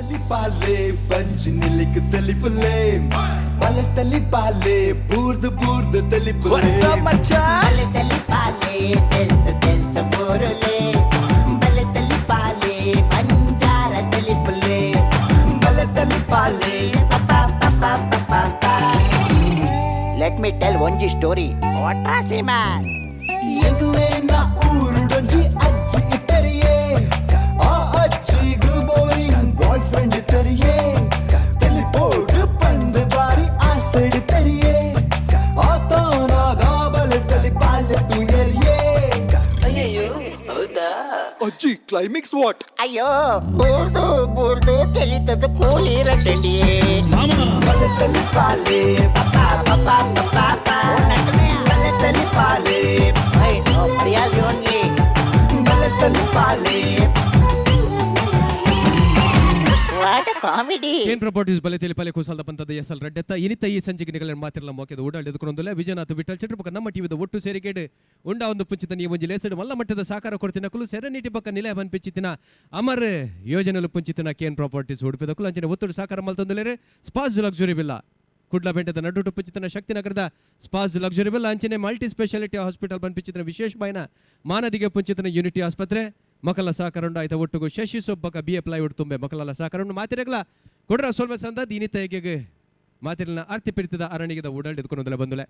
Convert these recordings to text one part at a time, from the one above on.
ತಲಿಪಾಲೆ ಬಂಜಿ ನಿಲಿಕ್ ತಲಿಪುಲೆ ಬಲೆ ತಲಿಪಾಲೆ ಬೂರ್ದು ಬೂರ್ದು ತಲಿಪುಲೆ ಬಲೆ ತಲಿಪಾಲೆ ತೆಲ್ತ ತೆಲ್ತ ಬೋರುಲೆ ಬಲೆ ತಲಿಪಾಲೆ ಬಂಜಾರ ತಲಿಪುಲೆ ಬಲೆ ತಲಿಪಾಲೆ let me tell ಒಂಜಿ ಸ್ಟೋರಿ ವಾಟ್ರಾಸಿ ಮ್ಯಾನ್ ಎಂಕ್ಲೇನ ಊರುಡೊಂಜಿ ಅಜ್ಜಿ ಇತ್ತರಿಯೇ ಆ ಅಜ್ಜಿಗು ಬೋರಿಂಗ್ ಬಾಯ್ ಫ್ರೆಂಡ್ ಇತ್ತರಿಯೇ ತಲಿಪೋಡು ಪಂದು ಬಾರಿ ಆಸೆಡ್ ತರಿಯೇ ಆತನಾಗ ಬಲೆ ತಲಿಪಾಲೆ ತುಯರಿಯೇ ಅಜ್ಜಿ ಕ್ಲೈಮ್ಯಾಕ್ಸ್ what ಅಯ್ಯೋ ಬೂರ್ದು ಬೂರ್ದು ತೆಲಿತದ ಕೂಲಿ ರಟ್ಟಂಡಿ ಬಲೆ ತಲಿಪಾಲೆ ಬಲೆ ತಲಿಪಾಲೆ ಮರ್ಯಾದೆ ಓನ್ಲಿ ಬಲೆ ತಲಿಪಾಲೆ what comedy ಏನ್ ಪ್ರಾಪರ್ಟೀಸ್ ಬಲೆ ತೆಲಿಪಾಲೆ ಕುಸಲ್ದ ಪಂತದ ಎಸ್ ಎಲ್ ರಡ್ಡೆತ್ತ ಇನಿತ ಈ ಸಂಜೆಗೆ ನಿಗಲ ಮಾತಿರಲ ಮೋಕೆದ ಓಡಾಡಿ ಎದುಕೊಂಡೊಂದುಲ್ಲ ವಿಜಯನಾಥ ವಿಠಲ್ ಚಟ್ರಪಕ್ಕ ನಮ್ಮ ಟಿವಿದ ಒಟ್ಟು ಸೇರಿಕೇಡು ಉಂಡ ಒಂದು ಪುಂಚಿತ ನೀವು ಒಂಜಿ ಲೇಸಡು ಮಲ್ಲ ಮಟ್ಟದ ಸಾಕಾರ ಕೊಡ್ತಿನ ಕುಲು ಸೆರೆನೀಟಿ ಪಕ್ಕ ನಿಲಯ ಪಂಪಿಚಿತಿನ ಅಮರ್ ಯೋಜನೆಲು ಪುಂಚಿತಿನ ಕೇನ್ ಪ್ರಾಪರ್ಟೀಸ್ ಉಡುಪಿದ ಕುಲು ಅಂಚಿನ ಒತ್ತಡು ಸಾಕಾರ ಮಲ್ತೊಂದುಲೇರೆ ಸ್ಪಾಸ್ ಲಕ್ಸುರಿ ವಿಲ್ಲ ಕುಡ್ಲ ಬೆಂಟದ ನಡುಟು ಪುಂಚಿತನ ಶಕ್ತಿನಗರದ ಸ್ಪಾಸ್ ಲಕ್ಸುರಿ ವಿಲ್ಲ ಅಂಚನೆ ಮಲ್ಟಿ ಸ್ಪೆಷಾಲಿಟಿ ಹಾಸ್ಪಿಟಲ್ ಪಂಪಿಚಿತನ ವಿಶೇಷ ಬಾಯ್ನ ಮಾನದಿಗೆ ಪುಂಚಿತನ ಯೂನಿಟಿ ಆಸ್ಪತ್ರೆ ಮಕ್ಕಳ ಸಹಕಾರ ಆಯ್ತ ಒಟ್ಟುಗು ಶಶಿ ಸೊಬ್ಬಕ ಬಿ ಎ ಪ್ಲೈವುಡ್ ತುಂಬೆ ಮಕ್ಕಳ ಸಹಕಾರ ಮಾತಿರಗಲ ಕೊಡ್ರ ಸ್ವಲ್ಪ ಸಂದ ದೀನಿತ ಹೇಗೆ ಮಾತಿರಲಿನ ಅರ್ತಿ ಪಿರಿತದ ಅರಣಿಗೆದ ಓಡಾಡಿ ಎದ್ಕೊಂಡೊಂದಲೆ ಬಂದುಲೆ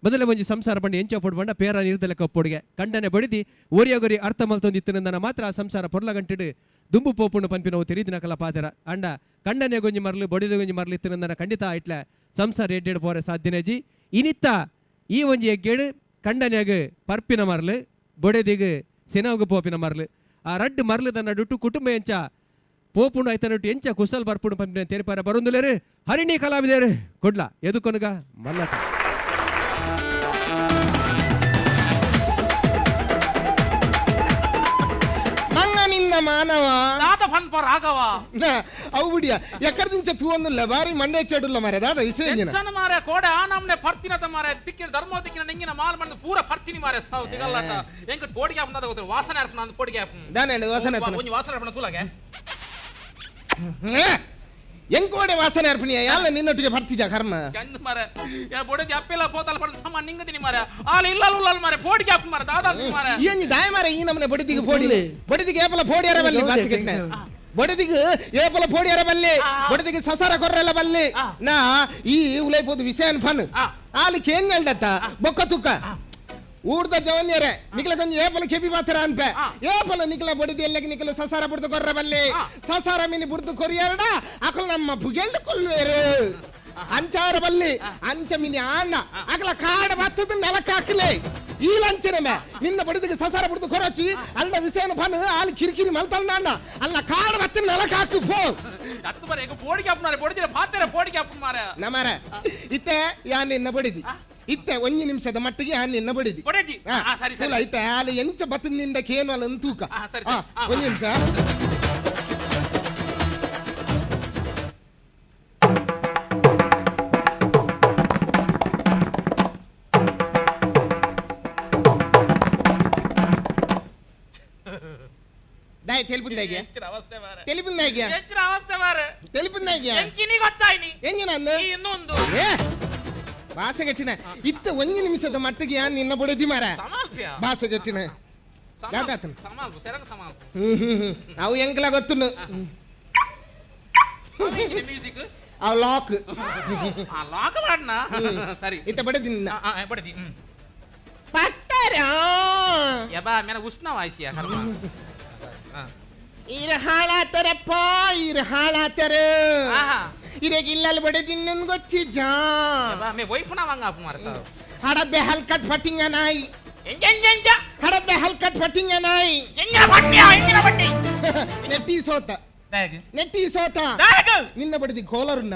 ಬದಲೆ ಒಂಜಿ ಸಂಸಾರ ಬಂಡಿ ಎಂಚ ಪೊಡ್ ಬಂಡ ಪೇರ ನೀರ್ದಲೆ ಕಪ್ಪೊಡಿಗೆ ಕಂಡನೆ ಬಡಿದಿ ಓರಿಯಗೊರಿ ಅರ್ಥ ಮಲ್ತೊಂದಿತ್ತಿನಿಂದನ ಮಾತ್ರ ಆ ಸಂಸಾರ ಪೊರ್ಲ ಗಂಟಿಡು ದುಂಬು ಪೋಪುಂಡು ಪನ್ಪಿನವು ತೆರಿದಿನಕಲ ಪಾತೆರ ಅಂಡ ಕಂಡನೆ ಗೊಂಜಿ ಮರ್ಲು ಬಡಿದ ಗೊಂಜಿ ಮರ್ಲು ಇತ್ತಿನಿಂದನ ಖಂಡಿತ ಇಟ್ಲೆ ಸಂಸಾರ ಎಡ್ಡೆಡ್ ಪೋರೆ ಸಾಧ್ಯನೇಜಿ ಇನಿತ್ತ ಈ ಒಂಜಿ ಎಗ್ಗೇಡು ಕಂಡನೆಗ್ ಪರ್ಪಿನ ಮರ್ಲು ಬೊಡೆದಿಗ್ ಸೆನವಗು ಪೋಪಿನ ಮರ್ಲು ಆ ರಡ್ಡು ಮರ್ಲು ತನ್ನ ಡುಟ್ಟು ಕುಟುಂಬ ಎಂಚ ಪೋಪುಂಡು ಐತನೊಟ್ಟು ಎಂಚ ಕುಸಲ್ ಬರ್ಪುಂಡು ಪನ್ಪಿನ ತೆರಿಪಾರ ಬರುಂದುಲೇರು ಹರಿಣಿ ಕಲಾವಿದೇರು ಕೊಡ್ಲ ಎದುಕೊನುಗ ಮಲ್ಲಟ. ಮಂಗನಿಂದ ಮಾನವ ದಾದ ಫನ್ಪ ರಾಘವ ಅವು ಬಿಡಿಯ ಎಕ್ಕಡ ದಿಂಚ ತೂವೊಂದುಲ್ಲ ಬಾರಿ ಮಂಡೆ ಚೆಡುಲ್ಲ ಮಾರೆ ದಾದ ವಿಷಯ ಎಂಜಿನ ಎಚ್ಚನ ಮಾರೆ ಕೋಡೆ ಆ ನಮ್ನೆ ಪರ್ತಿನತ ಮಾರೆ ದಿಕ್ಕಿನ ಧರ್ಮ ದಿಕ್ಕಿನ ನಿಂಗಿನ ಮಾಲ್ ಮಂದು ಪೂರ ಪರ್ತಿನಿ ಮಾರೆ ಸಾವು ದಿಗಲ್ಲಾಟ ಎಂಕ ಪೋಡಿಗೆ ಆಪುನ ಗೊತ್ತಿಲ್ಲ ವಾಸನೆ ಅರ್ಪಣ ಅಂದ್ ಪೋಡಿಗೆ ಆಪುನ ದಾನೆ ವಾಸನೆ ಅರ್ಪಣ. ಒಂಜಿ ವಾಸನೆ ಅರ್ಪಣ ತೂಲಗೆ. ಎಂಕೋಡೆ ವಾಸನೆ ಅರ್ಪಣಿಯ ಯಾಲ ನಿನ್ನೊಟ್ಟಿಗೆ ಬರ್ತಿಜ ಕರ್ಮ ಗಂಜ್ ಮಾರೆ ಯಾ ಬೊಡೆದಿ ಅಪ್ಪೆಲ್ಲ ಪೋತಲ್ ಪಡೆದ ಸಾಮಾನ್ ನಿಂಗದಿನಿ ಮಾರೆ ಆಲ ಇಲ್ಲ ಉಲ್ಲಲ್ ಮಾರೆ ಪೋಡಿಗೆ ಆಪು ಮಾರೆ ದಾದ ಅಂತ ಮಾರೆ. ఏంది దాయ మారే ఈ నమ్మనే బొడిదికి పోడి బొడిదికి ఏపల పోడి అరబల్లి బాసికెట్నే బొడిదికి ఏపల పోడి అరబల్లి బొడిదికి ససర కొర్రెల బల్లి నా ఈ ఉలైపోదు విషయాన్ని ఫన్ ఆలు కేంజల్డత్త బొక్క తుక్క ಊರ್ದ ಜವನ್ಯರೆ ನಿಖಲ ಕೊಂಚ ಏಪಲ ಕೆಪಿ ಪಾತ್ರ ಅನ್ಪೆ ಏಪಲ ನಿಖಲ ಬೊಡಿದಿ ಎಲ್ಲಕ್ಕೆ ನಿಖಲ ಸಸಾರ ಬುಡ್ದು ಕೊರ್ರ ಬಲ್ಲಿ ಸಸಾರ ಮಿನಿ ಬುಡ್ದು ಕೊರಿಯರಡ ಅಕಲ ನಮ್ಮ ಪುಗೆಲ್ದು ಕೊಲ್ವೇರು ಅಂಚಾರ ಬಲ್ಲಿ ಅಂಚ ಮಿನಿ ಆಣ್ಣ ಅಕಲ ಕಾಡ ಬತ್ತದ ನೆಲಕ್ಕೆ ಹಾಕಲೆ ಈ ಲಂಚನಮೆ ನಿನ್ನ ಬಡಿದಿಗೆ ಸಸಾರ ಬುಡ್ದು ಕೊರಚಿ ಅಲ್ಲ ವಿಷಯನ ಪನ್ ಆಲ್ ಕಿರಿಕಿರಿ ಮಲ್ತಲ್ ನಾಣ್ಣ ಅಲ್ಲ ಕಾಡ ಬತ್ತ ನೆಲಕ್ಕೆ ಹಾಕು ಪೋ. ಅತ್ತು ಮಾರೆ ಎಂಕ ಪೋಡಿಗೆ ಆಪು ಮಾರೆ ಬೊಡೆದಿನ ಪಾತೆರೆ ಪೋಡಿಗೆ ಆಪು ಮಾರೆ. ನಮರ ಇತ್ತೆ ಯಾ ನಿನ್ನ ಬಡಿದಿ ಇತ್ತೆ ಒಂಜಿ ನಿಮಿಷದ ಮಟ್ಟಿಗೆ ಯಾ ನಿನ್ನ ಬಡಿದಿ. ಬೊಡೆದಿ. ಆ, ಸರಿ, ಸರಿ. ತುಲ ಇತ್ತೆ ಆಲ ಎಂಚ ಬತ್ತದ ನಿಂದ ಕೇನು ಅಲ್ಲ ತೂಕ. ಆ, ಸರಿ, ಸರಿ. ಆ, ಒಂಜಿ ನಿಮಿಷ ದಾಯ್ ತೆಲುಪುಂದಾಗ್ಯ ಎಚ್ಚರ ಅವಸ್ಥೆ ಮಾರೆ. ತೆಲುಪುಂದಾಗ್ಯ ಎಚ್ಚರ ಅವಸ್ಥೆ ಮಾರೆ. ತೆಲುಪುಂದಾಗ್ಯ ಎಂಕಿನಿ ಗೊತ್ತಾಯ್ನಿ ಎಂಜಿನ ಅಂದು ಈ ಇನ್ನೊಂದು ಏ ಬಾಸೆಗಟ್ಟಿನ ಇತ್ತ ಒಂಜಿ ನಿಮಿಷದ ಮಟ್ಟಿಗೆ ಯಾನ್ ನಿನ್ನ ಬೊಡೆದಿ ಮಾರ ಸಮಾಲ್ಪಿಯ ಬಾಸೆಗಟ್ಟಿನ ಯಾವ್ದಾತನ? ಸಮಾಲ್ಪು ಸೆರಂಗ ಸಮಾಲ್ಪು. ಹ್ಮ್ ಹ್ಮ್ ಹ್ಮ್ ಅವು ಎಂಕಲ ಗೊತ್ತುನು. ಮ್ಯೂಸಿಕ್. ಅವು ಲಾಕ್. ಆ ಲಾಕ್ ಮಾಡಣ ಸರಿ. ಇತ್ತ ಬೊಡೆದಿ ನಿನ್ನ ಆ, ಆ, ಬಡದಿ ಹ್ಮ್. ಪಟ್ಟರ. ಯಬಾ ಮೇನ ಉಷ್ಣ ವಾಯ್ಸಿಯ ಕರ್ಮ. ಇರ ಹಾಳಾತಾರಪ್ಪ ಇರ ಹಾಳಾತಾರ. ಆಹಾ. ಇರೆಗ್ ಇಲ್ಲಲ್ಲಿ ಬೊಡೆದಿ ನನ್ ಗೊತ್ತಿಜ್ಜಾ. ಯಬಾ ಮೇ ವೈಫ್ ನಾ ವಾಂಗ ಅಪ್ಪು ಮಾರ ಸಾವ್. ಹಡಬ್ಬೆ ಹಲ್ಕಟ್ ಪಟ್ಟಿಂಗ ನಾಯಿ. ಎಂಜ ಎಂಜ ಎಂಜ. ಹಡಬ್ಬೆ ಹಲ್ಕಟ್ ಪಟ್ಟಿಂಗ ನಾಯಿ. ಎಂಜ ಪಟ್ಟಿಯ ಎಂಜಿನ ಪಟ್ಟಿ. ನೆಟ್ಟಿ ಸೋತ. ದಾಯಗ್. ನೆಟ್ಟಿ ಸೋತ. ದಾಯಗ್. ನಿನ್ನ ಬಡಿದಿ ಕೋಲರುನ್ನ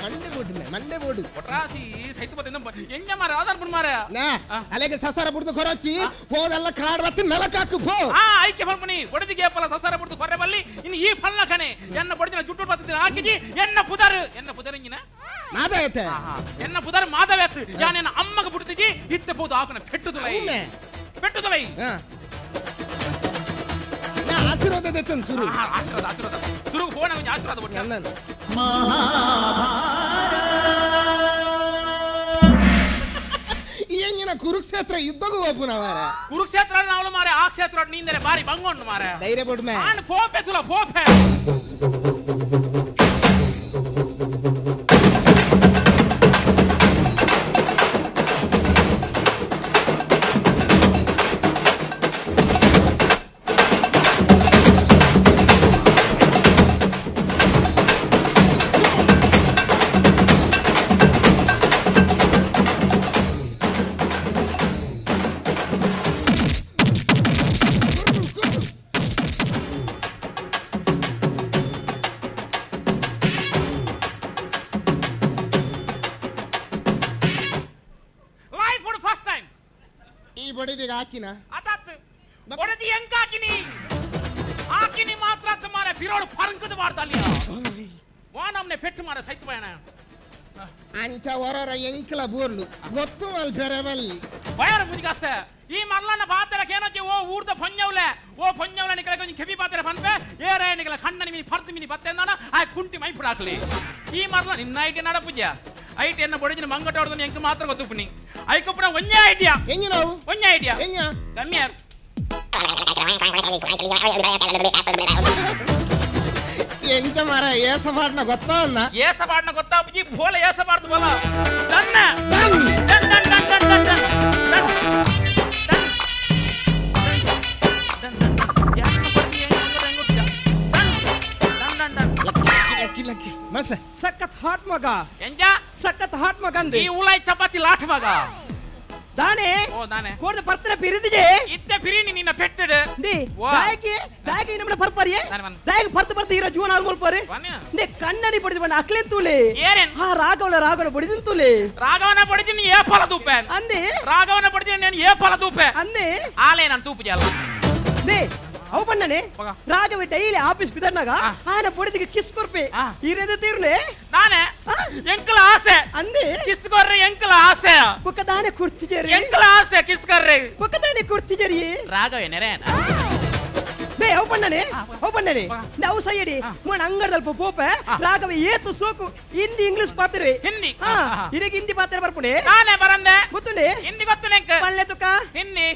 ಮಂಡೆ ಬೋಡು ಮಂಡೆ ಬೋಡು. ಒಟ್ರಾಸಿ ಸೈತ ಬತ್ತ ಎಂಜ ಮಾರ ಆಧಾರ್ ಪುಣ್ ಮಾರ. ನಾ ಅಲೆಗೆ ಸಸಾರ ಬುಡ್ದು ಕೊರಚಿ ಹೋದೆಲ್ಲ ಕಾಡ್ ಬತ್ತಿ ನೆಲಕ್ಕಾಕು ಪೋ. ಆ ಐಕ್ಯ ಫಲ್ಪನಿ ಬಡದಿಗೆ ಏಪಲ ಸಸಾರ ಬುಡ್ದು ಕೊರ್ರೆ ಬಲ್ಲಿ ಇನ್ನು ಈ ಫಲ್ನ ಕಣೆ ಎನ್ನ ಬಡದಿನ ಜುಟ್ಟು ಬತ್ತಿನ ಹಾಕಿಜಿ ಎನ್ನ ಪುದರ್ ಎನ್ನ ಪುದರ್ ಇಂಗಿನ ಮಾದಾಯತೆ. ಎನ್ನ ಪುದರ್ ಮಾಧವ್ಯಾತ್ ಯಾನೆನ್ನ ಅಮ್ಮಗ ಬುಡ್ತಿಜಿ ಇತ್ತೆ ಪೋದು ಆಕನ ಪೆಟ್ಟು ತುಲೈ. అవునే? ಪೆಟ್ಟು ತುಲೈ. ಹಾ. ನಾ ಆಶೀರ್ವಾದ ದೆತ್ತನ್ ಸುರು. ಆಶೀರ್ವಾದ ಆಶೀರ್ವಾದ ಸುರು. ದಾದ ಬೊಡ್ಚಿ. ನನ್ನ ಎಂಗಿನ ಕುರುಕ್ಷೇತ್ರ ಯುದ್ಧಗೂ ಒಪ್ಪುನ ಮಾರ. ಕುರುಕ್ಷೇತ್ರ ನಾವಲು ಮಾರೆ, ಆ ಕ್ಷೇತ್ರ ನೀಂದರೆ ಬಾರಿ ಬಂಗೊಂಡು ಮಾರೆ. ಧೈರ್ಯ ಕೊಡ್ಮೆ. ಆನ್ ಫೋಪೆ ತುಲ ಫೋಪೆ. Life first time. ಈ ಬಡಿದಿಗೆ ಹಾಕಿನ ಅತಾತ್ ಒಡದಿ ಹೆಂಗ್ ಹಾಕಿನಿ ಹಾಕಿನಿ ಮಾತ್ರ ಮಾರೆ ಬಿರೋಡು ಪರಂಕದ ವಾರ್ತಾಲಿಯ ವಾ ನಮ್ನೆ ಪೆಟ್ಟು ಮಾರೆ ಸೈತ್ ಬಯಣ. ಅಂಚ ಹೊರರ ಎಂಕ್ಲ ಬೋರ್ಲು ಗೊತ್ತು ಮಲ್ಪೆರೆ ಬಲ್ಲಿ. ಬಯರ ಮುದಿಗಾಸ್ತೆ ಈ ಮಲ್ಲನ ಪಾತ್ರ ಕೇನಕ್ಕೆ ಓ ಊರ್ದ ಪೊಂಜವ್ಲೆ ಓ ಪೊಂಜವ್ಲೆ ನಿಕಲ ಕೊಂಚ ಕೆಬಿ ಪಾತ್ರ ಪನ್ಪೆ ಏರೇ ನಿಕಲ ಕಣ್ಣನಿ ಮಿನಿ ಪರ್ತು ಮಿನಿ ಪತ್ತೆಂದಾನ ಆ ಕುಂಟಿ ಮೈ ಪುಡಾಕ್ಲಿ ಈ ಮರ್ಲ ನಿನ್ನ ಐಟಿ ನಡಪುಜ ಐಟಿ ಎನ್ನ ಬೊಡಿಜಿನ ಮಂಗಟ ಹೊಡೆದು ಎಂಕ್ ಮಾತ್ರ ಗೊತ್ತುಪುನಿ ಐಕೊಪ್ಪನ ಒಂಜೇ ಐಡಿಯಾ. ಎಂಗಿ ನಾವು ಒಂಜೇ ಐಡಿಯಾ. ಎಂಗ? ಕಮ್ಮಿಯರ್. ಎಂಚ ಮಾರ ಏಸ ಪಾಡ್ನ ಗೊತ್ತಾ ಉನ್ನ? ಏಸ ಪಾಡ್ನ ಗೊತ್ತಾ ಬುಜಿ ಬೋಲ ಏಸ ಪಾಡ್ದು ಬೋಲ ದನ್ನ. Done. Done done done done done done done done done done done ಯಾಕೆ ಬರ್ತಿ ಹೆಂಗ್ ಹೆಂಗ್ ಗೊತ್ತಿಲ್ಲ done done done done. Lucky lucky ಮಸ. ಸಖತ್ ಹಾಟ್ ಮಗ. ಎಂಜ? ಸಖತ್ ಹಾಟ್ ಮಗ ಅಂದೆ. ಈ ಉಲಾಯ್ ಚಪಾತಿ ಲಾಟ್ ಮಗ. ದಾನೆ. ಓ ದಾನೆ. ಕೋರ್ದ ಪರ್ತನ ಪಿರಿದಿಜೆ. ಇತ್ತೆ ಪಿರಿನಿ ನಿನ್ನ ಪೆಟ್ಟಡು. ಡಿ. ವಾ. ದಾಯಕಿ ದಾಯಕಿ ನಮ್ಮನ ಪರ್ಪರಿಯೆ. ದಾನೆ ಬನ್ನ. ದಾಯಕ ಪರ್ತ ಪರ್ತ ಇರ ಜೀವನ ಆಲ್ಮೋಲ್ ಪರಿ. ಬನ್ನ. ನೇ ಕನ್ನಡಿ ಪಡಿದು ಬಣ್ಣ ಅಕ್ಲೇನ್ ತೂಲೆ. ಏರೇನ್? ಆ ರಾಘವನ ರಾಘವನ ಪಡಿದಿನ್ ತೂಲೆ. ರಾಘವನ ಪಡಿದಿನಿ ಏ ಫಲ ದೂಪೆ. ಅಂದೆ. ರಾಘವನ ಪಡಿದಿನಿ నేను ఏ ಫಲ ದೂಪೆ. ಅಂದೆ. ಆಲೇ ನಾನು ತೂಪು ಜಾಲ. ನೇ ಅವು ಬಣ್ಣನೆ. ಮಗ. ರಾಘವ ಡೈಲಿ ಆಫೀಸ್ ಬಿದರ್ನಾಗ ಆ. ಆನ ಪೊಡಿದಿಗೆ ಕಿಸ್ ಕೊರ್ಪೆ. ಆ. ಇರೇದ ತೀರ್ನೆ. ನಾನೇ ಆ. ಎಂಕಲ ಆಸೆ. ಅಂದೆ. ಕಿಸ್ ಕೊರ್ರೆ ಎಂಕಲ ಆಸೆ. ಬೊಕ್ಕ ದಾನೆ ಕುರ್ತಿಜರಿ. ಎಂಕಲ ಆಸೆ ಕಿಸ್ ಕೊರ್ರೆ. ಬೊಕ್ಕ ದಾನೆ ಕುರ್ತಿಜರಿ. ರಾಘವೇನರೇ. ಬೇ ಅವು ಬಣ್ಣನೆ ಅವು ಬಣ್ಣನೆ. ನಾವು ಸೈಯಡಿ ಮೊಣ ಅಂಗಡದಲ್ಪ ಪೋಪೆ. ಆ. ರಾಘವ ಏತು ಸೋಕು ಹಿಂದಿ ಇಂಗ್ಲಿಷ್ ಪಾತ್ರೆ. ಹಿಂದಿ. ಹಾ. ಆ. ಇರಗೆ ಹಿಂದಿ ಪಾತ್ರೆ ಬರ್ಪುಣೆ. ನಾನೇ ಬರಂದೆ. ಗೊತ್ತುಂಡೆ. ಹಿಂದಿ ಗೊತ್ತು ನೆಂಕ್. ಪಳ್ಳೆ ತುಕ. ಹಿಂದಿ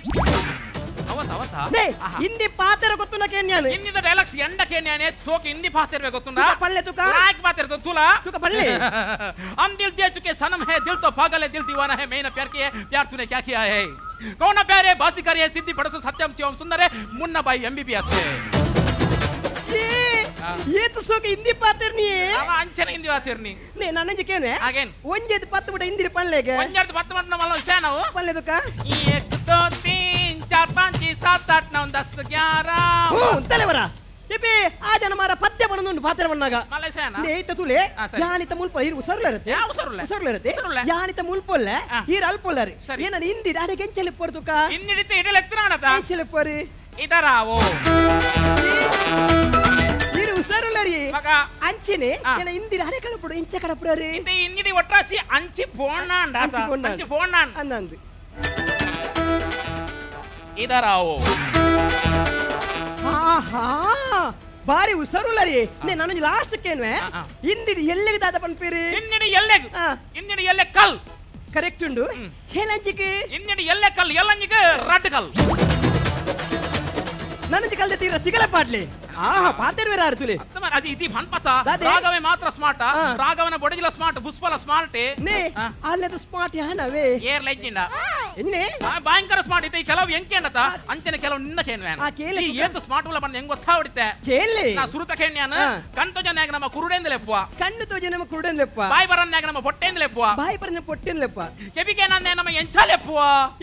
ಅವತ್ತ ಅವತ್ತ. ನೇ ಹಿಂದಿ ಪಾತ್ರೆ ಗೊತ್ತು ಕೇನ್ಯಾನು. ಹಿಂದಿದ ಡೈಲಾಗ್ಸ್ ಎಂಡ ಕೇನ್ಯಾನೆ ಸೋಕ್ ಹಿಂದಿ ಪಾತ್ರೆ ಗೊತ್ತುಂಡ. ತುಕ ಪಳ್ಳೆ ತುಕ. ಲಾಯ್ಕ್ ಪಾತ್ರೆ ತುಲಾ. ತುಕ ಪಳ್ಳೆ. हम दिल दे चुके सनम है दिल तो पागल है दिल दीवाना है मैंने प्यार किया है प्यार तूने क्या किया है कौन ना प्यार है बाजीगर है सिद्धि पड़ोसो सत्यम शिवम सुंदर है मुन्ना भाई एमबीबीएस है. ಏ ಏತು ಸೋಕು ಹಿಂದಿ ಪಾತ್ರೆ ನೀ. ಅವ ಅಂಚನೆ ಹಿಂದಿ ವಾತಿರ್ನಿ. ನೇ ನನ್ನ ಕೇನೆ. ಆಗೇನ್? ಒಂಜೆದ್ ಪತ್ತು ಬಿಡ ಹಿಂದಿ ಪಳ್ಳೆಗೆ. ಒಂಜೆರಡು ಪತ್ತು ಮಟ್ಟ ಮಲ್ಲ ಸೇನವು. ಪಳ್ಳೆ ತುಕ. 1 2 3 4 5 6 7 8 9 10 11. ಹ್ಞೂ ತಲೆವರ ಇಪಿ ಆ ಜನ ಮಾರ ಪದ್ಯ ಬಣ್ಣದುಂಡು ಪಾತ್ರೆ ಬಣ್ಣಾಗ. ಮಲೇಷಿಯಾನ? ನೇ ಇತ್ತ ತುಲೆ. ಆ, ಸರಿ. ಯಾನಿತ ಮುಲ್ಪ ಇರು ಉಸರ್ಲ ಇರುತ್ತೆ. ಯಾ ಉಸರುಲ್ಲ? ಉಸರ್ಲ ಇರುತ್ತೆ. ಉಸರುಲ್ಲ. ಯಾನಿತ ಮುಲ್ಪೊಲ್ಲ. ಆ. ಈರ್ ಅಲ್ಪೊಲ್ಲರಿ. ಸರಿ. ಏನನ ಹಿಂದಿ ಅಡೆ ಕೆಂಚಲಿ ಪೊರು ತುಕ. ಹಿಂದಿಡಿತ ಇಡಲ್ ಎತ್ತನಾಣತ. ಕೆಂಚಲಿ ಪೊರು. ಇದರಾವೋ. ಈರು ಉಸರುಲ್ಲರಿ. ಮಗ. ಅಂಚಿನೆ. ಆ. ಏನ ಹಿಂದಿ ಅಡೆ ಕಡಪುಡು ಇಂಚ ಕಡಪುಡರಿ. ಇಂತ ಹಿಂದಿಡಿ ಒಟ್ರಾಸಿ ಅಂಚಿ ಪೋಣ್ಣಾಂಡ. ಅಂಚಿ ಪೋಣ್ಣಾಂಡ್. ಅಂಚಿ ಪೋಣ್ಣಾಂಡ್. ಅಂದಂದು. ಇದರಾವೋ. ಆಹಾ ಬಾರಿ ಉಸರುಲ್ಲರಿ. ನೇ ನಾನು ಲಾಸ್ಟ್ ಕೇನ್ವೆ. ಆ, ಆ. ಹಿಂದಿಡಿ ಎಲ್ಲಿಗೆ ದಾದ ಪನ್ಪೇರಿ. ಹಿಂದಿಡಿ ಎಲ್ಲೆಗ್. ಆ. ಹಿಂದಿಡಿ ಎಲ್ಲೆ ಕಲ್. ಕರೆಕ್ಟ್ ಉಂಡು. ಹೇಳಂಚಿಗೆ. ಹಿಂದಿಡಿ ಎಲ್ಲೆ ಕಲ್ ಎಲ್ಲಂಜಿಗೆ ರಡ್ ಕಲ್. ನನಂಜಿ ಕಲ್ದೆ ತೀರ ತಿಗಲ ಪಾಡ್ಲಿ. ಆಹಾ ಪಾತೆರ್ ಬೇರೆ ಆರ್ತುಲೆ. ಅದು ಇತಿ ಪನ್ಪತ. ದಾದೆ? ರಾಘವೇ ಮಾತ್ರ ಸ್ಮಾರ್ಟ್. ಆ. ರಾಘವನ ಬೊಡಜಿಲ ಸ್ಮಾರ್ಟ್ ಪುಷ್ಪಲ ಸ್ಮಾರ್ಟ್. ನೇ ಆ. ಅಲ್ಲದು ಸ್ಮಾರ್ಟ್ ಯಾನವೇ. ಏರ್ ಲೈಜಿಂಡ. ಎನ್ನೆ. ಆ, ಭಯಂಕರ ಸ್ಮಾರ್ಟ್ ಇತ್ತೆ. ಈ ಕೆಲವು ಎಂಕೆ ಅಂಡತ ಅಂಚನೆ ಕೆಲವು ನಿನ್ನ ಕೇನ್ವ್ಯಾನ್. ಆ, ಕೇಲೆ ಈ ತುಕ. ಏತು ಸ್ಮಾರ್ಟ್ ಉಲ್ಲ ಬಂದ ಹೆಂಗ್ ಗೊತ್ತಾ ಹೊಡಿತೆ. ಕೇಲೆ. ನಾ ಸುರುತ ಕೇನ್ಯಾನ. ಆ. ಕಣ್ ತೋಜನ್ಯಾಗ ನಮ್ಮ ಕುರುಡೇಂದಲೆಪ್ಪುವ. ಕಣ್ಣು ತೋಜ ನಮ್ಮ ಕುರುಡೇಂದಲೆಪ್ಪ. ಬಾಯ್ ಬರನ್ಯಾಗ ನಮ್ಮ ಪೊಟ್ಟೇಂದಲೆಪ್ಪುವ. ಬಾಯಿ ಬರನ್ನ ಪೊಟ್ಟೇಂದಲೆಪ್ಪ. ಕೆಬಿಕೆ ನಂದೆ ನಮ್ಮ ಎಂಚಾಲೆಪ್ಪುವ.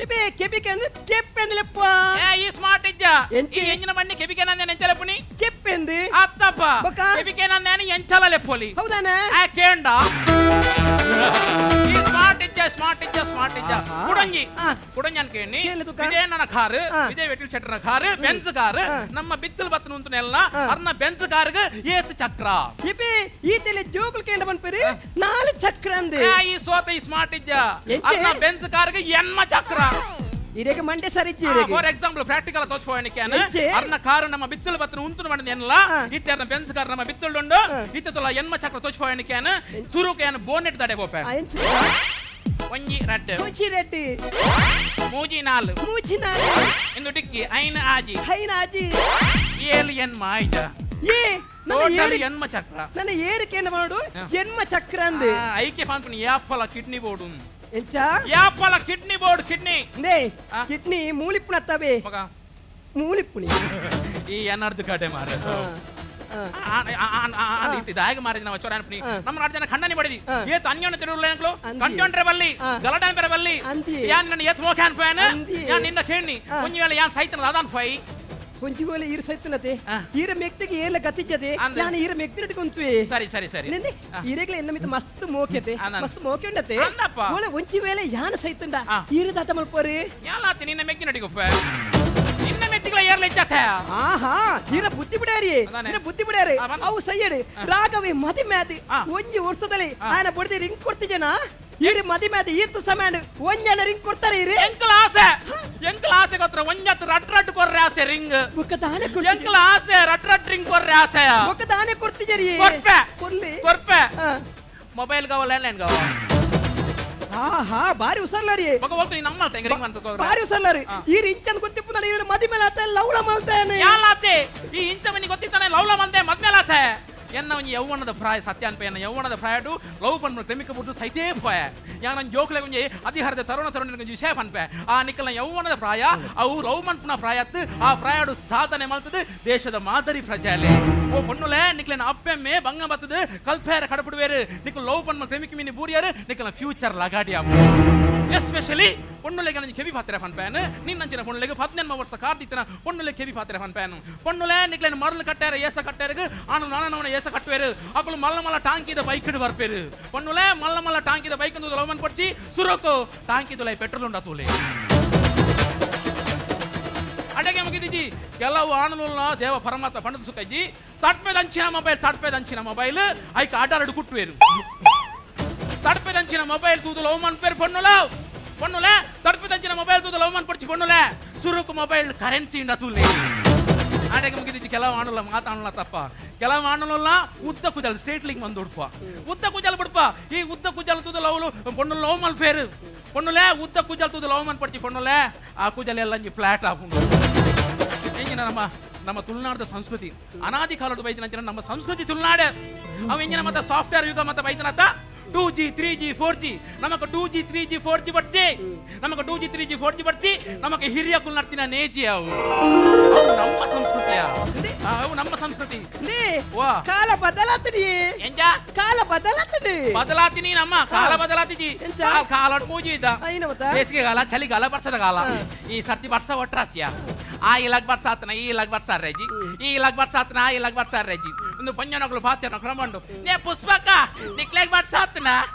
ಎಬೆ ಕೆಬಿಕೆ ಅಂದ್ರೆ ಕೆಪ್ಪೆಂದಲೆಪ್ಪ. ಏ ಈ ಸ್ಮಾರ್ಟ್ ಇಜ್ಜ. ಎಂಚಿ? ಈ ಎಂಜಿನ ಮಣ್ಣಿ ಕೆಬಿಕೆ ನಂದೆ ಎಂಚಾಲೆಪ್ಪುನಿ. ಕೆಪ್ಪೆಂದು. ಅತ್ತಪ್ಪ. ಬೊಕ್ಕ? ಕೆಬಿಕೆ ನಂದೆ ಎಂಚಾಲೆಪ್ಪೋಲಿ. ಹೌದಾನ? ಆ ಕೇಂಡ. ಈ ಸ್ಮಾರ್ಟ್ ಇಜ್ಜ ಸ್ಮಾರ್ಟ್ ಇಜ್ಜ ಸ್ಮಾರ್ಟ್ ಇಜ್ಜ. ಆಹಾ. ಕುಡಂಜಿ. ಆ. ಕುಡಂಜಿ ಅನ್ಕೇಣಿ. ಕೇಳು ತುಕ. ವಿಜಯಣ್ಣನ ಕಾರು, ಆ. ವಿಜಯ್ ವೆಟ್ಟಿಲ್ ಶೆಟ್ಟರ್ನ car, Benz car, ಆ. ನಮ್ಮ ಬಿತ್ತಲ್ ಬತ್ತನ ಉಂತನೆಲ್ಲ ಆ. ಅರ್ನ ಬೆಂಜ್ ಕಾರ್ಗ್ ಏತ್ ಚಕ್ರ. ಇಪಿ ಈ ತೆಲೆ ಜೋಗುಲ್ ಕೇಂಡ ಪನ್ಪೇರಿ ನಾಲು ಚಕ್ರ ಅಂದೆ. ಏ, ಈ ಸೋತ ಈ ಸ್ಮಾರ್ಟ್ ಇಜ್ಜ. ಎಂಚೆ? ಅರ್ನ ಬೆಂಜ್ ಕಾರ್ಗ್ ಎನ್ಮ ಚಕ್ರ. ಇರೇಗ ಮಂಡೆ ಸರಿ ಇಜ್ಜಿ ಇರೇಗ. ಫಾರ್ ಎಕ್ಸಾಂಪಲ್ ಪ್ರಾಕ್ಟಿಕಲ್ ತೋಚ್పోయానికి ಎಂಚೆ? ಅರ್ನ ಕಾರು ನಮ್ಮ ಬಿತ್ತಲು ಬತ್ತನ ಉಂತುನು ಮಂಡ ಎನ್ಲ ಇತ್ತೆ ಅರ್ನ ಬೆನ್ಸ್ ಕಾರು ನಮ್ಮ ಬಿತ್ತುಂಡು ಇತ್ತೆ ತುಲ ಎನ್ಮ ಚಕ್ರ ತೋಚ್పోయానికి ಸುರುಕು ಏನ್ ಬೋನೆಟ್ ದಡೆ ಬೋಪೆ. ಎಂಚೆ? ಒಂಜಿ ರಡ್ಡು ಮೂಜಿ ರಡ್ಡು ಮೂಜಿ ನಾಲು ಮೂಜಿ ನಾಲು ಇಂದು ಡಿಕ್ಕಿ ಐನ ಆಜಿ ಐನ ಆಜಿ ಏಳು ಎನ್ಮ ಆಯ್ತ ಏ ಟೋಟಲ್ ಎನ್ಮ ಚಕ್ರ. ನನ್ನ ಏರಿಕೆ ಏನು ಮಾಡು ಎನ್ಮ ಚಕ್ರ ಅಂದೆ. ಐಕೆ ಪಾನ್ಪುನಿ ಯಾಪಲ ಕಿಡ್ನಿ ಬೋರ್ಡ್ ಎಂಚ ಯಾಪಲ ಕಿಡ್ನಿ ಬೋರ್ಡ್ ಕಿಡ್ನಿ ನೇ ಕಿಡ್ನಿ ಮೂಲಿಪ್ಪುನ ತಬೆ ಮೂಲಿಪ್ಪುನಿ ಈ ಎನರ್ದು ಕಡೆ ಮಾರ ಇದಾಗ ಮಾರಿದ ನಾವು ಚೊರ ಅನ್ಪುನಿ ನಮ್ಮ ನಾಡು ಜನ ಖಂಡನೆ ಬಡಿದಿ ಏತ್ ಅನ್ಯೋನ್ಯ ತಿರುವುಲ್ಲ ಎಂಕ್ಲು ಕಂಟೋಂಡ್ರೆ ಬಲ್ಲಿ ಗಲಟಾನ್ ಪೆರ ಬಲ್ಲಿ ಯಾನ್ ನನ್ನ ಏತ್ ಮೋಖ ಅನ್ಪೋಯನ ಯಾನ್ ನಿನ್ನ ಕೇಣಿ ಒಂಜಿ ವೇಳೆ ಯಾನ್ ಸೈತನ ಅದಾನ್ ಪೋಯಿ ಒಂಜಿ ವೇಳೆ ಈರ್ ಸೈತನತೆ ಈರ ಮೆಕ್ತಿಗೆ ಏಲ ಗತಿಜ್ಜದೆ ನಾನು ಈರ ಮೆಕ್ತಿರಟ್ ಕುಂತುವೆ. ಸರಿ ಸರಿ ಸರಿ ನಿಂದೆ ಈರೆಗ್ಲ ಎನ್ನ ಮಿತ್ತ ಮಸ್ತ್ ಮೋಕೆತೆ ಮಸ್ತ್ ಮೋಕೆ ಉಂಡತೆ ಓಲೆ ಒಂಜಿ ವೇಳೆ ಯಾನ ಸೈತಂಡ ಈರ ದಾತ ಮಲ್ಪೋರಿ ಯಾಲಾತಿ ನಿನ್ನ ಮೆಕ್ಕಿನಟಿಗೊಪ್ಪ ನಿನ್ನ ಮೆತ್ತಿಗಳ ಏರ್ಲ ಇಜ್ಜತೆ. ಆಹಾ ಈರ ಬುದ್ಧಿ ಬಿಡಾರಿ ಈರ ಬುದ್ಧಿ ಬಿಡಾರಿ ಅವು ಸೈಯಡು ರಾಘವೆ ಮದಿ ಮ್ಯಾದಿ ಒಂಜಿ ವರ್ಷದಲ್ಲಿ ಆಯನ ಬಡ್ದಿ ರಿಂಗ್ ಕೊಡ್ತಿಜನ ಈರಿ ಮದಿ ಮ್ಯಾದಿ ಈರ್ತ ಸಮಯ ಒಂಜನ ರಿಂಗ್ ಕೊಡ್ತಾರೆ ಈರಿ ಎಂಕಲ ಆಸೆ ಎಂಕಲ ಆಸೆ ಗೊತ್ತ ಒಂಜತ್ ರಟ್ ರಟ್ ಕೊರ್ರೆ ಆಸೆ ರಿಂಗ್ ಬೊಕ್ಕ ದಾನೆ ಎಂಕಲ ಆಸೆ ರಟ್ ರಟ್ ರಿಂಗ್ ಕೊರ್ರೆ ಆಸೆ ಬೊಕ್ಕ ದಾನೆ ಕೊಡ್ತಿಜರಿ ಕೊರ್ಪೆ ಕೊರ್ಲಿ ಕೊರ್ಪೆ ಮೊಬೈಲ್ ಗಾವ ಲ್ಯಾಂಡ್ ಲೈನ್ ಗಾವ. ಆಹಾ ಬಾರಿ ಉಸರ್ಲಾರಿ ಬೊಕ್ಕ ಹೋಗ್ತೀನಿ ನಮ್ಮ ತಂಗ ರಿಂಗ್ ಅಂತ ಬಾರಿ ಉಸರ್ಲಾರಿ ಈ ಇಂಚನ್ ಗೊತ್ತಿಪ್ಪು ನಾನು ಮದಿ ಮೇಲೆ ಆತ ಲೌಳ ಮಲ್ತಾನೆ ಯಾಲಾತೆ ಈ ಇಂಚ ಮನಿ ಗೊತ್ತಿತ್ತಾನೆ ಲೌಳ ಮಂದೆ ಮದ್ಮೇಲೆ ಆತೆ ಎನ್ನ ಒಂಜಿ ಯೌವನದ ಪ್ರಾಯ ಸತ್ಯ ಅನ್ಪ ಎನ್ನ ಯೌವನದ ಪ್ರಾಯಡು ಲವ್ ಪನ್ಪು ಕ್ರಮಿಕ ಬುಡ್ದು ಸೈತೇ ಪೋಯ ಯಾ ನನ್ನ ಜೋಕ್ಲೆ ಒಂಜಿ ಅಧಿಹಾರದ ತರುಣ ತರುಣ ಒಂಜಿ ವಿಷಯ ಪನ್ಪೆ ಆ ನಿಕ್ಕಲ್ನ ಯೌವನದ ಪ್ರಾಯ ಅವು ಲವ್ ಮನ್ಪುನ ಪ್ರಾಯತ್ತು ಆ ಪ್ರಾಯಡು ಸಾಧನೆ ಮಲ್ತದು ದೇಶದ ಮಾದರಿ ಪ್ರಜಾಲೆ ಓ ಪೊಣ್ಣುಲೆ ನಿಕ್ಲೆನ ಅಪ್ಪೆಮ್ಮೆ ಬಂಗ ಬತ್ತದು ಕಲ್ಪೇರ ಕಡಪುಡುವೇರು ನಿಕ್ಕು ಲವ್ ಪನ್ಮ ಕ್ರಮಿಕ ಮೀನಿ ಬೂರಿಯರು ನಿಕ್ಕಲ್ನ ಫ್ಯೂಚರ್ ಲಗಾಡಿ ಅಪ್ಪು ಎಸ್ಪೆಷಲಿ ಪೊಣ್ಣುಲೆಗೆ ನನ್ನ ಕೆವಿ ಪಾತ್ರೆ ಪನ್ಪೇನು ನಿನ್ನಂಚಿನ ಪೊಣ್ಣುಲೆಗೆ 18 ವರ್ಷ ಕಾರ್ದಿತ್ತನ ಪೊಣ್ಣುಲೆ ಕೆವಿ ಪಾತ್ರೆ ಪನ್ಪೇನು ಪೊಣ್ಣುಲೆ ನಿಕ್ಲೆನ ಮರಳು ಕಟ್ಟಾರ ಏಸ ಕಟ್ಟಾರಗ ಆನು ನಾನವನ ಏಸ ಕಟ್ಟುವೇರು ಅಕ್ಕಳು ಮಲ್ಲ ಮಲ್ಲ ಟಾಂಕಿದ ಬೈಕ್ ಬರ್ಪೇರು ಪೊಣ್ಣುಲೆ ಮಲ್ಲ ಮಲ್ಲ ಟಾಂಕಿದ ಬೈಕ್ ಲವಮನ್ ಪಡ್ಚಿ ಸುರಕು ಟಾಂಕಿದುಲೈ ಪೆಟ್ರೋಲ್ ಉಂಡ ತೂಲೆ ಅಡಗೆ ಮುಗಿದಿಜಿ ಕೆಲವು ಆಣುಲುಲ್ಲ ದೇವ ಪರಮಾತ್ಮ ಪಂಡದ ಸುಖಜ್ಜಿ ತಟ್ಪೆದಂಚಿನ ಮೊಬೈಲ್ ತಟ್ಪೆದಂಚಿನ ಮೊಬೈಲ್ ಐಕ ಆಟಾರಡು ಕುಟ್ಟುವೇರು ತಡ್ಪೆದಂಚಿನ ಮೊಬೈಲ್ ತೂದು ಲವಮನ್ ಪೇರು ಪೊಣ್ಣುಲ ಪೊಣ್ಣುಲೆ ತಡ್ಪೆದಂಚಿನ ಮೊಬೈಲ್ ತೂದು ಲವಮನ್ ಪಡ್ಚಿ ಪೊಣ್ಣುಲೆ ಸುರುಕು ಮೊಬೈಲ್ ಕರೆನ್ಸಿ ಇಂಡ ತೂಲೆ ಆಡೆಗೆ ಮುಗಿದಿಜ್ಜಿ ಕೆಲವು ಆಣುಲ್ಲ ಮಾತಾಣಲ್ಲ ತಪ್ಪ ಕೆಲವು ಆಣುಲ್ಲ ಉದ್ದ ಕುಜಲ್ ಸ್ಟೇಟ್ಲಿಂಗ್ ಬಂದು ಉಡ್ಪ ಉದ್ದ ಕುಜಲ್ ಬಿಡ್ಪ ಈ ಉದ್ದ ಕುಜಲ್ ತೂದು ಲವ್ಲು ಪೊಣ್ಣು ಲವ್ ಮಲ್ಪೇರು ಪೊಣ್ಣುಲೆ ಉದ್ದ ಕುಜಲ್ ತೂದು ಲವ್ ಪಡ್ಚಿ ಪೊಣ್ಣುಲೆ ಆ ಕುಜಲ್ ಎಲ್ಲ ಅಂಜಿ ಫ್ಲಾಟ್ ಆಪುಂಡು ಎಂಜಿನ ನಮ್ಮ ನಮ್ಮ ತುಳುನಾಡದ ಸಂಸ್ಕೃತಿ ಅನಾದಿ ಕಾಲದ ಬೈದಿನ ನಮ್ಮ ಸಂಸ್ಕೃತಿ ತುಳುನಾಡೆ ಅವ ಎಂಜಿನ ಮತ್ತೆ ಸಾಫ್ಟ್ವೇರ್ ಯುಗ ಮತ್ತೆ ಬೈದನತ್ತ 2G 3G 4G ನಮಕ 2G 3G 4G ಬಡ್ಚಿ ನಮಕ 2G 3G 4G ಬಡ್ಚಿ ನಮಕ ಹಿರಿಯ ಕುಲ್ನಡ್ತಿನ ನೇಜಿ ಅವು ಅವು ನಮ್ಮ ಸಂಸ್ಕೃತಿಯ ಅವು ನಮ್ಮ ಸಂಸ್ಕೃತಿ ಕಾಲ ಬದಲಾತಿನಿ ಎಂಜ ಕಾಲ ಬದಲಾತಿನಿ ಬದಲಾತಿನಿ ನಮ್ಮ ಕಾಲ ಬದಲಾತಿಜಿ ಕಾಲ ಮೂಜಿ ಇದ್ದ ಬೇಸಿಗೆ ಕಾಲ ಚಳಿಗಾಲ ಬರ್ಸದ ಕಾಲ ಈ ಸರ್ತಿ ಬರ್ಸ ಒಟ್ರಾಸಿಯ ಆ ಇಲಾಗ್ ಬರ್ಸಾತನ ಈ ಇಲಾಗ್ ಬರ್ಸಾರ ರೇಜಿ ಈ ಇಲಾಗ್ ಬರ್ಸಾತನ ಆ ಇಲಾಗ್ ಬರ್ಸಾರ ರೇಜಿ ಒಂದು ಪಂಜನಗಳು ಪಾತ್ರ ಕ್ರಮಂಡು ನೇ ಪುಷ್ಪಕ್ಕ ನಿಕ್ಲೆಗ್ ಬರ್ಸಾತನ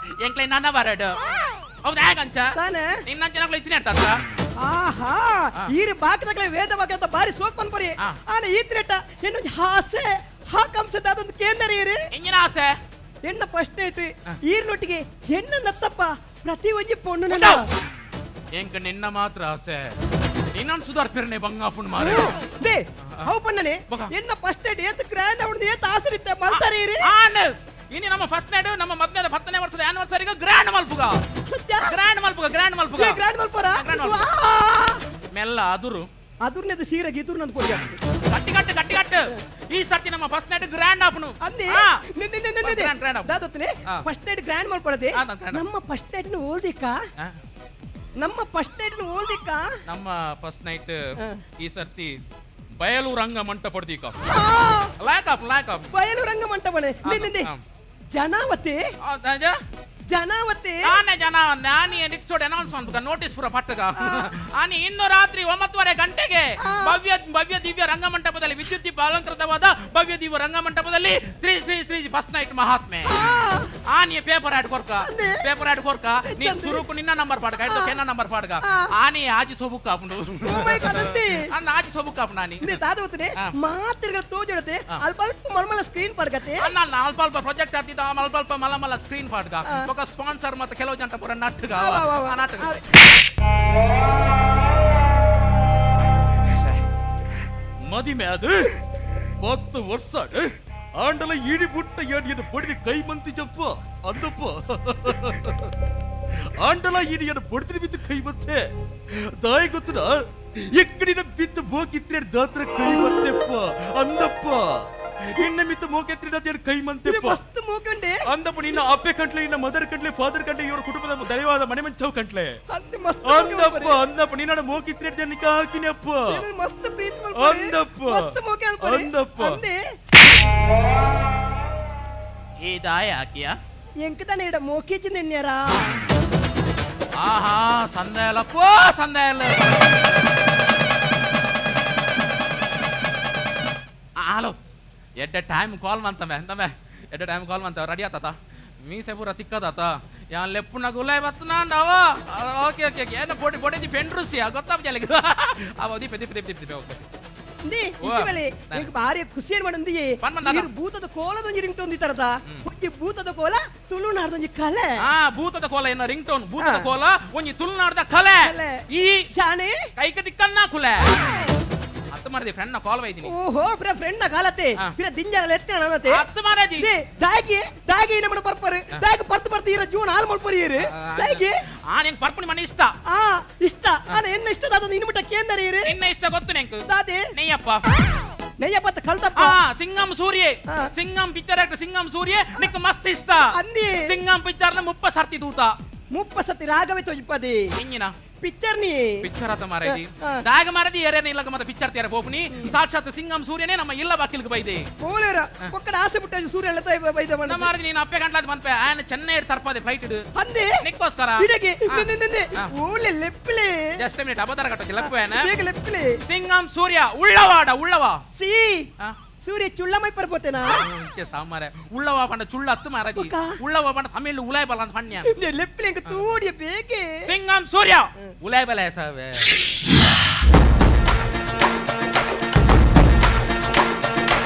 ಎಂಕ್ಲೆ ನನ್ನ ಬರಡು ಹೌದಾ ಹೇಗಂಚ ನಿನ್ನಂಚನಗಳು ಇತ್ತಿನ ಇರ್ತಾರ ಆಹಾ ಈರು ಬಾಕದಗಳ ವೇದ ವಾಕ್ಯ ಬಾರಿ ಸೋಕ್ ಪನ್ಪರಿ ಆನ ಈ ತ್ರೇಟ ಎನ್ನು ಹಾಸೆ ಹಾಕಂಸದ ಅದೊಂದು ಕೇಂದ್ರ ಈರು ಎಂಜಿನ ಆಸೆ ಎನ್ನ ಫಸ್ಟ್ ಐತಿ ಈರ್ನೊಟ್ಟಿಗೆ ಹೆಣ್ಣು ನತ್ತಪ್ಪ ಪ್ರತಿ ಒಂಜಿ ಪೊಣ್ಣು ಎಂಕ ನಿನ್ನ ಮಾತ್ರ ಆಸೆ ನಿನ್ನನ್ನು ಸುಧಾರ್ಪಿರ್ನೆ ಬಂಗಾಪುಣ್ ಮಾರೆ they ಅವು ಪಣ್ಣನೆ ಎನ್ನ ಫಸ್ಟ್ ನೈಟ್ ಏತ್ ಗ್ರ್ಯಾಂಡ್ ಅವನದು ಏತ್ ಆಸರಿತ್ತ ಮಲ್ತಾರೆ ಇರಿ ಆನ್ ಇನಿ ನಮ್ಮ ಫಸ್ಟ್ ನೈಟ್ ನಮ್ಮ ಮದ್ವೆದ 10ನೇ ವರ್ಷದ ಆನಿವರ್ಸರಿಗೆ ಗ್ರ್ಯಾಂಡ್ ಮಲ್ಪುಗ ಗ್ರ್ಯಾಂಡ್ ಮಲ್ಪುಗ ಗ್ರ್ಯಾಂಡ್ ಮಲ್ಪುಗ ಗ್ರ್ಯಾಂಡ್ ಮಲ್ಪುರ ಮೆಲ್ಲ ಅದುರು ಅದುರ್ನೆದ ಸೀರೆ ಗಿದುರು ನಂದು ಕೊಡಿ ಕಟ್ಟಿ ಕಟ್ಟು ಕಟ್ಟಿ ಕಟ್ಟು ಈ ಸರ್ತಿ ನಮ್ಮ ಫಸ್ಟ್ ನೈಟ್ ಗ್ರ್ಯಾಂಡ್ ಆಪುನು ಅಂದೆ ದಾದೊತ್ತನೆ ಫಸ್ಟ್ ನೈಟ್ ಗ್ರ್ಯಾಂಡ್ ಮಲ್ಪಡದೆ ನಮ್ಮ ಫಸ್ಟ್ ನೈಟ್ ನು ಓಲ್ದಿಕ್ಕ ನಮ್ಮ ಫಸ್ಟ್ ನೈಟ್ ನು ಓಲ್ದಿಕ್ಕ ನಮ್ಮ ಫಸ್ಟ್ ನೈಟ್ ಈ ಸರ್ತಿ ಬಯಲು ರಂಗ ಮಂಟಪ ಪಡ್ದಿಕ್ಕ ಲಾಯಕ್ ಆಪ್ ಲಾಯಕ್ ಆಪ್ ಬಯಲು ರಂಗ ಮಂಟಪನೆ ನಿನ್ನೆ ಜನಾವತಿ ಜನಾವತಿ ನಾನೇ ಜನ ನಾನಿ ನಿಕ್ಸೋಡ್ ಅನೌನ್ಸ್ ಮಾಡ್ಬೇಕ ನೋಟಿಸ್ ಪೂರ ಪಟ್ಟಗ ಆನಿ ಇನ್ನು ರಾತ್ರಿ 9:30 ಗಂಟೆಗೆ ಭವ್ಯ ಭವ್ಯ ದಿವ್ಯ ರಂಗಮಂಟಪದಲ್ಲಿ ವಿದ್ಯುತ್ ದೀಪ ಅಲಂಕೃತವಾದ ಭವ್ಯ ದಿವ್ಯ ರಂಗಮಂಟಪದಲ್ಲಿ ಶ್ರೀ ಶ್ರೀ ಶ್ರೀ ಫಸ್ಟ್ ನೈಟ್ ಮಹಾತ್ಮೆ ಆನಿ ಪೇಪರ್ ಆಡ್ ಕೊರ್ಕ ಪೇಪರ್ ಆಡ್ ಕೊರ್ಕ ನೀನ್ ಸುರುಕು ನಿನ್ನ ನಂಬರ್ ಪಾಡ್ಕ ಆಯ್ತು ಕೆನ್ನ ನಂಬರ್ ಪಾಡ್ಕ ಆನಿ ಆಜಿ ಸೋಬುಕ್ ಆಪುಂಡು ಅನ್ನ ಆಜಿ ಸೋಬುಕ್ ಆಪು ನಾನಿ ಮಾತಿರ್ಗ ತೋಜುಡತೆ ಅಲ್ಪ ಅಲ್ಪ ಮಲ್ಮಲ ಸ್ಕ್ರೀನ್ ಪಾಡ್ಕತೆ ಅನ್ನ ಅಲ್ಪ ಅಲ್ಪ ಪ್ರೊಜೆಕ್ಟ್ ಆಗ್ತಿದ್ದ ಅಲ್ಪ ಅಲ್ಪ ಮಲಮಲ ಸ್ಕ್ರೀನ್ ಪಾಡ್ಕ ಸ್ಪಾನ್ಸರ್ ಮತ್ತೆ ಕೆಲವು ಜನ ಪೂರ ನಟ್ಟಗ ನಾಟಕ. ಮದಿಮೆ ಅದು 10 ವರ್ಷ ಆಂಡಲ ಇಡಿ ಬುಟ್ಟ ಏನ್ ಬಡಿದ ಕೈ ಮಂತಿ ಜಪ್ಪ ಅಂದಪ್ಪ ಆಂಡಲ ಇಡಿ ಏನ್ ಬಡಿದ್ರೆ ಬಿದ್ದು ಕೈ ಮತ್ತೆ ದಾಯಿ ಗೊತ್ತದ ಎಕ್ಕಡಿನ ಬಿದ್ದು ಬೋಕಿತ್ರೆ ದಾತ್ರ ಕೈ ಮತ್ತೆಪ್ಪ ಅಂದಪ್ಪ ನಿನ್ನ ಮಿತ್ತು ಮೋಕೆತ್ರಿದ ಕೈ ಮಂತೆಪ್ಪ ಮಸ್ತ್ ಮೋಕಂಡೆ ಅಂದಪ್ಪ ನಿನ್ನ ಅಪ್ಪೆ ಕಂಟ್ಲೆ ನಿನ್ನ ಮದರ್ ಕಂಟ್ಲೆ ಫಾದರ್ ಕಂಟ್ಲೆ ಇವರ ಕುಟುಂಬದ ದಯವಾದ ಮನೆ ಮಂಚವ್ ಕಂಟ್ಲೆ ಮಸ್ತ್ ಅಂದಪ್ಪ ಅಂದಪ್ಪ ನಿನ್ನ ಮೋಕಿತ್ರಿ ನಿಕ್ಕ ಹಾಕಿನಪ್ಪ ಮಸ್ತ್ ಪ್ರೀತಿ ಅಂದಪ್ಪ ಮಸ್ತ್ ಮೋಕೆ ಅಂದಪ್ಪ ಅಂದೆ ಈ ದಾಯ ಹಾಕಿಯ ಎಂಕದಾನೆ ಇಡ ಮೋಕಿಚಿ ನಿನ್ಯಾರಾ ಆಹಾ ಸಂದೇಲಪ್ಪ ಸಂದೇಲ ಹಲೋ ಎಡ್ಡೆ ಟೈಮ್ ಕಾಲ್ ಮಂತಮೆ ಅಂತಮೆ ಎಡ್ಡೆ ಟೈಮ್ ಕಾಲ್ ಮಂತವೆ ರೆಡಿ ಆತಾತ ಮೀಸೆ ಪೂರ ತಿಕ್ಕದಾತ ಯಾನ್ ಲೆಪ್ಪುನ ಗುಲಾಯ್ ಬತ್ತನಾಂಡವ ಓಕೆ ಓಕೆ ಓಕೆ ಏನ ಪೊಡಿ ಪೊಡಿ ಪೆಂಡ್ರುಸಿ ಗೊತ್ತಾಪ ಅವ ದೀಪ ದೀಪ ದೀಪ ದೀಪ ದೀಪ ಓಕೆ ಇಂದಿ ಇಂಚಿಬಲೆ ಎಂಕ್ ಭಾರಿ ಖುಷಿ ಏನ್ ಮಾಡಂದಿ ನೀರು ಭೂತದ ಕೋಲದೊಂಜಿ ರಿಂಗ್ ಟೋನ್ ತರದ ಒಂಜಿ ಭೂತದ ಕೋಲ ತುಳುನಾಡ್ದೊಂಜಿ ಕಲೆ ಆ ಭೂತದ ಕೋಲ ಎನ್ನ ರಿಂಗ್ ಟೋನ್ ಭೂತದ ಕೋಲ ಒಂಜಿ ತುಳುನಾಡ್ದ ಕಲೆ ಈ ಶಾನೆ ಕೈಕ ದಿಕ್ಕನ್ನ ಕುಲೆ ಅತ್ತ ಮಾಡಿದೆ ಫ್ರೆಂಡ್ ನ ಕಾಲ್ ವೈದಿನಿ ಓಹೋ ಪ್ರ ಫ್ರೆಂಡ್ ನ ಕಾಲತೆ ಪಿರ ದಿಂಜಾಲ ಎತ್ತೆ ನನತೆ ಅತ್ತ ಮಾರಾಜಿ ದಾಗಿ ದಾಗಿ ನಮ್ಮ ಪರ್ಪರ್ ದಾಗಿ ಪರ್ತ್ ಪರ್ತ್ ಇರ ಜೂನ್ ಆಲ್ ಮಲ್ಪರಿ ಇರು ದಾಗಿ ಆ ನಿಂಗೆ ಪರ್ಪುನಿ ಮನೆ ಇಷ್ಟ ಆ ಇಷ್ಟ ಆನ ಎನ್ನ ಇಷ್ಟ ದಾದ ನಿನ್ನ ಮುಟ್ಟ ಕೇಂದರಿ ಇರು ನಿನ್ನ ಇಷ್ಟ ಗೊತ್ತು ನೆಂಕು ದಾದೆ ನೆಯ್ಯಪ್ಪ ನೆಯ್ಯಪ್ಪ ಅಂತ ಕಲ್ತಪ್ಪ ಸಿಂಗಂ ಸೂರ್ಯ ಸಿಂಗಂ ಪಿಕ್ಚರ್ ಆಕ್ಟರ್ ಸಿಂಗಂ ಸೂರ್ಯ ನಿಕ್ ಮಸ್ತ್ ಇಷ್ಟ ಅಂದಿ ಸಿಂಗಂ ಪಿಕ್ಚರ್ ನ 30 ಸರ್ತಿ ತೂತ 30 ಸರ್ತಿ ರಾಗವೇ ತೊಯ್ಪದಿ ಇಂಜಿನ ಪಿಕ್ಚರ್ ನೀ ಪಿಕ್ಚರ್ ಆತ ಮಾರಾಜಿ ದಾಗ ಮಾರದಿ ಏರೇನ ಇಲ್ಲ ಮತ್ತೆ ಪಿಕ್ಚರ್ ತೇರ ಪೋಪುನಿ ಸಾಕ್ಷಾತ್ ಸಿಂಗಂ ಸೂರ್ಯನೇ ನಮ್ಮ ಇಲ್ಲ ಬಾಕಿಲ್ಗೆ ಬೈದೆ ಕೋಲೇರ ಒಕ್ಕಡ ಆಸೆ ಬಿಟ್ಟ ಸೂರ್ಯ ಎಲ್ಲ ತಾಯಿ ಬೈದ ನಮ್ಮ ಮಾರದಿ ನೀನು ಅಪ್ಪೆ ಗಂಟ್ಲಾದ ಬಂದ್ಪೆ ಆಯನ ಚೆನ್ನೈ ತರ್ಪದೆ ಫ್ಲೈಟ್ ಇಡು ಅಂದೆ ನಿಕ್ಕೋಸ್ಕರ ಇಡಗೆ ನಿನ್ನೆ ಓಲೆ ಲೆಪ್ಲೆ ಜಸ್ಟ್ ಮಿನಿಟ್ ಅಬದರ ಕಟ್ಟೋಕೆ ಲೆಪ್ಪೇನ ಬೇಗ ಲೆಪ್ಲೆ ಸಿಂಗಂ ಸೂರ್ಯ ಉಳ್ಳವಾಡ ಉಳ್ಳವ ಸಿ ಸೂರ್ಯ ಚುಳ್ಳಮೈ ಪರ್ಬೋತೇನಾ ಸಾಮಾರೆ ಉಳ್ಳವ ಪಂಡ ಚುಳ್ಳ ಹತ್ತು ಮಾರಾಜಿ ಉಳ್ಳವ ಪಂಡ ತಮಿಳ್ ಉಲಾಯ್ ಬಲ ಅಂತ ಪಣ್ಯ ಲೆಪ್ಲೆ ಎಂಕ ತೂಡಿಯ ಬೇಕೆ ಸಿಂಗಂ ಸೂರ್ಯ ಉಲಾಯ್ ಬಲ ಸಾವೆ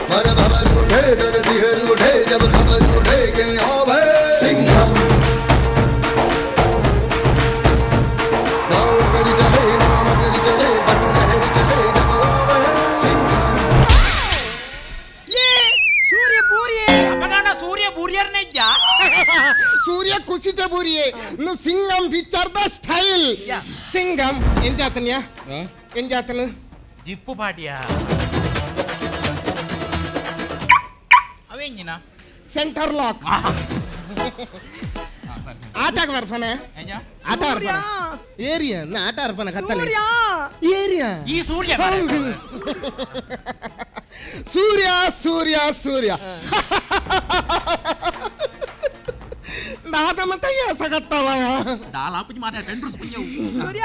मन भवर उठे दर सिहर उठे जब खबर उठे के आवे सिंघम नाव कर चले नाम कर चले बस लहर चले जब आवे सिंघम ಸೂರ್ಯ ಬೂರಿಯೇ ಅಪ್ಪಗಂಡ ಸೂರ್ಯ ಬೂರಿಯರ್ನೇ ಇದ್ಯಾ ಸೂರ್ಯ ಕುಸಿತ ಬೂರಿಯೇ ನು Singham picture the style Singam ಏನ್ ಜಾತನ್ಯಾ ಏನ್ ಜಾತನು ಜಿಪ್ಪು ಪಾಟಿಯಾ ಅವೇಂಜಿನ ಸೆಂಟರ್ ಲಾಕ್ ಆಟಾಗ ಬರ್ಫನೆ ಆಟ ಅರ್ಪಣ ಏರಿಯಾ ನಾ ಆಟ ಅರ್ಪಣ ಕತ್ತಲೆ ಏರಿಯಾ ಈ ಸೂರ್ಯ ಸೂರ್ಯ ಸೂರ್ಯ ಸೂರ್ಯ ದಾದ ಮತ್ತಯ್ಯ ಸಗತ್ತವ ದಾಲಾಪುಜಿ ಮಾತಾಡ ಪೆಂಡ್ರುಸ್ ಪುಣ್ಯವು ಸೂರ್ಯ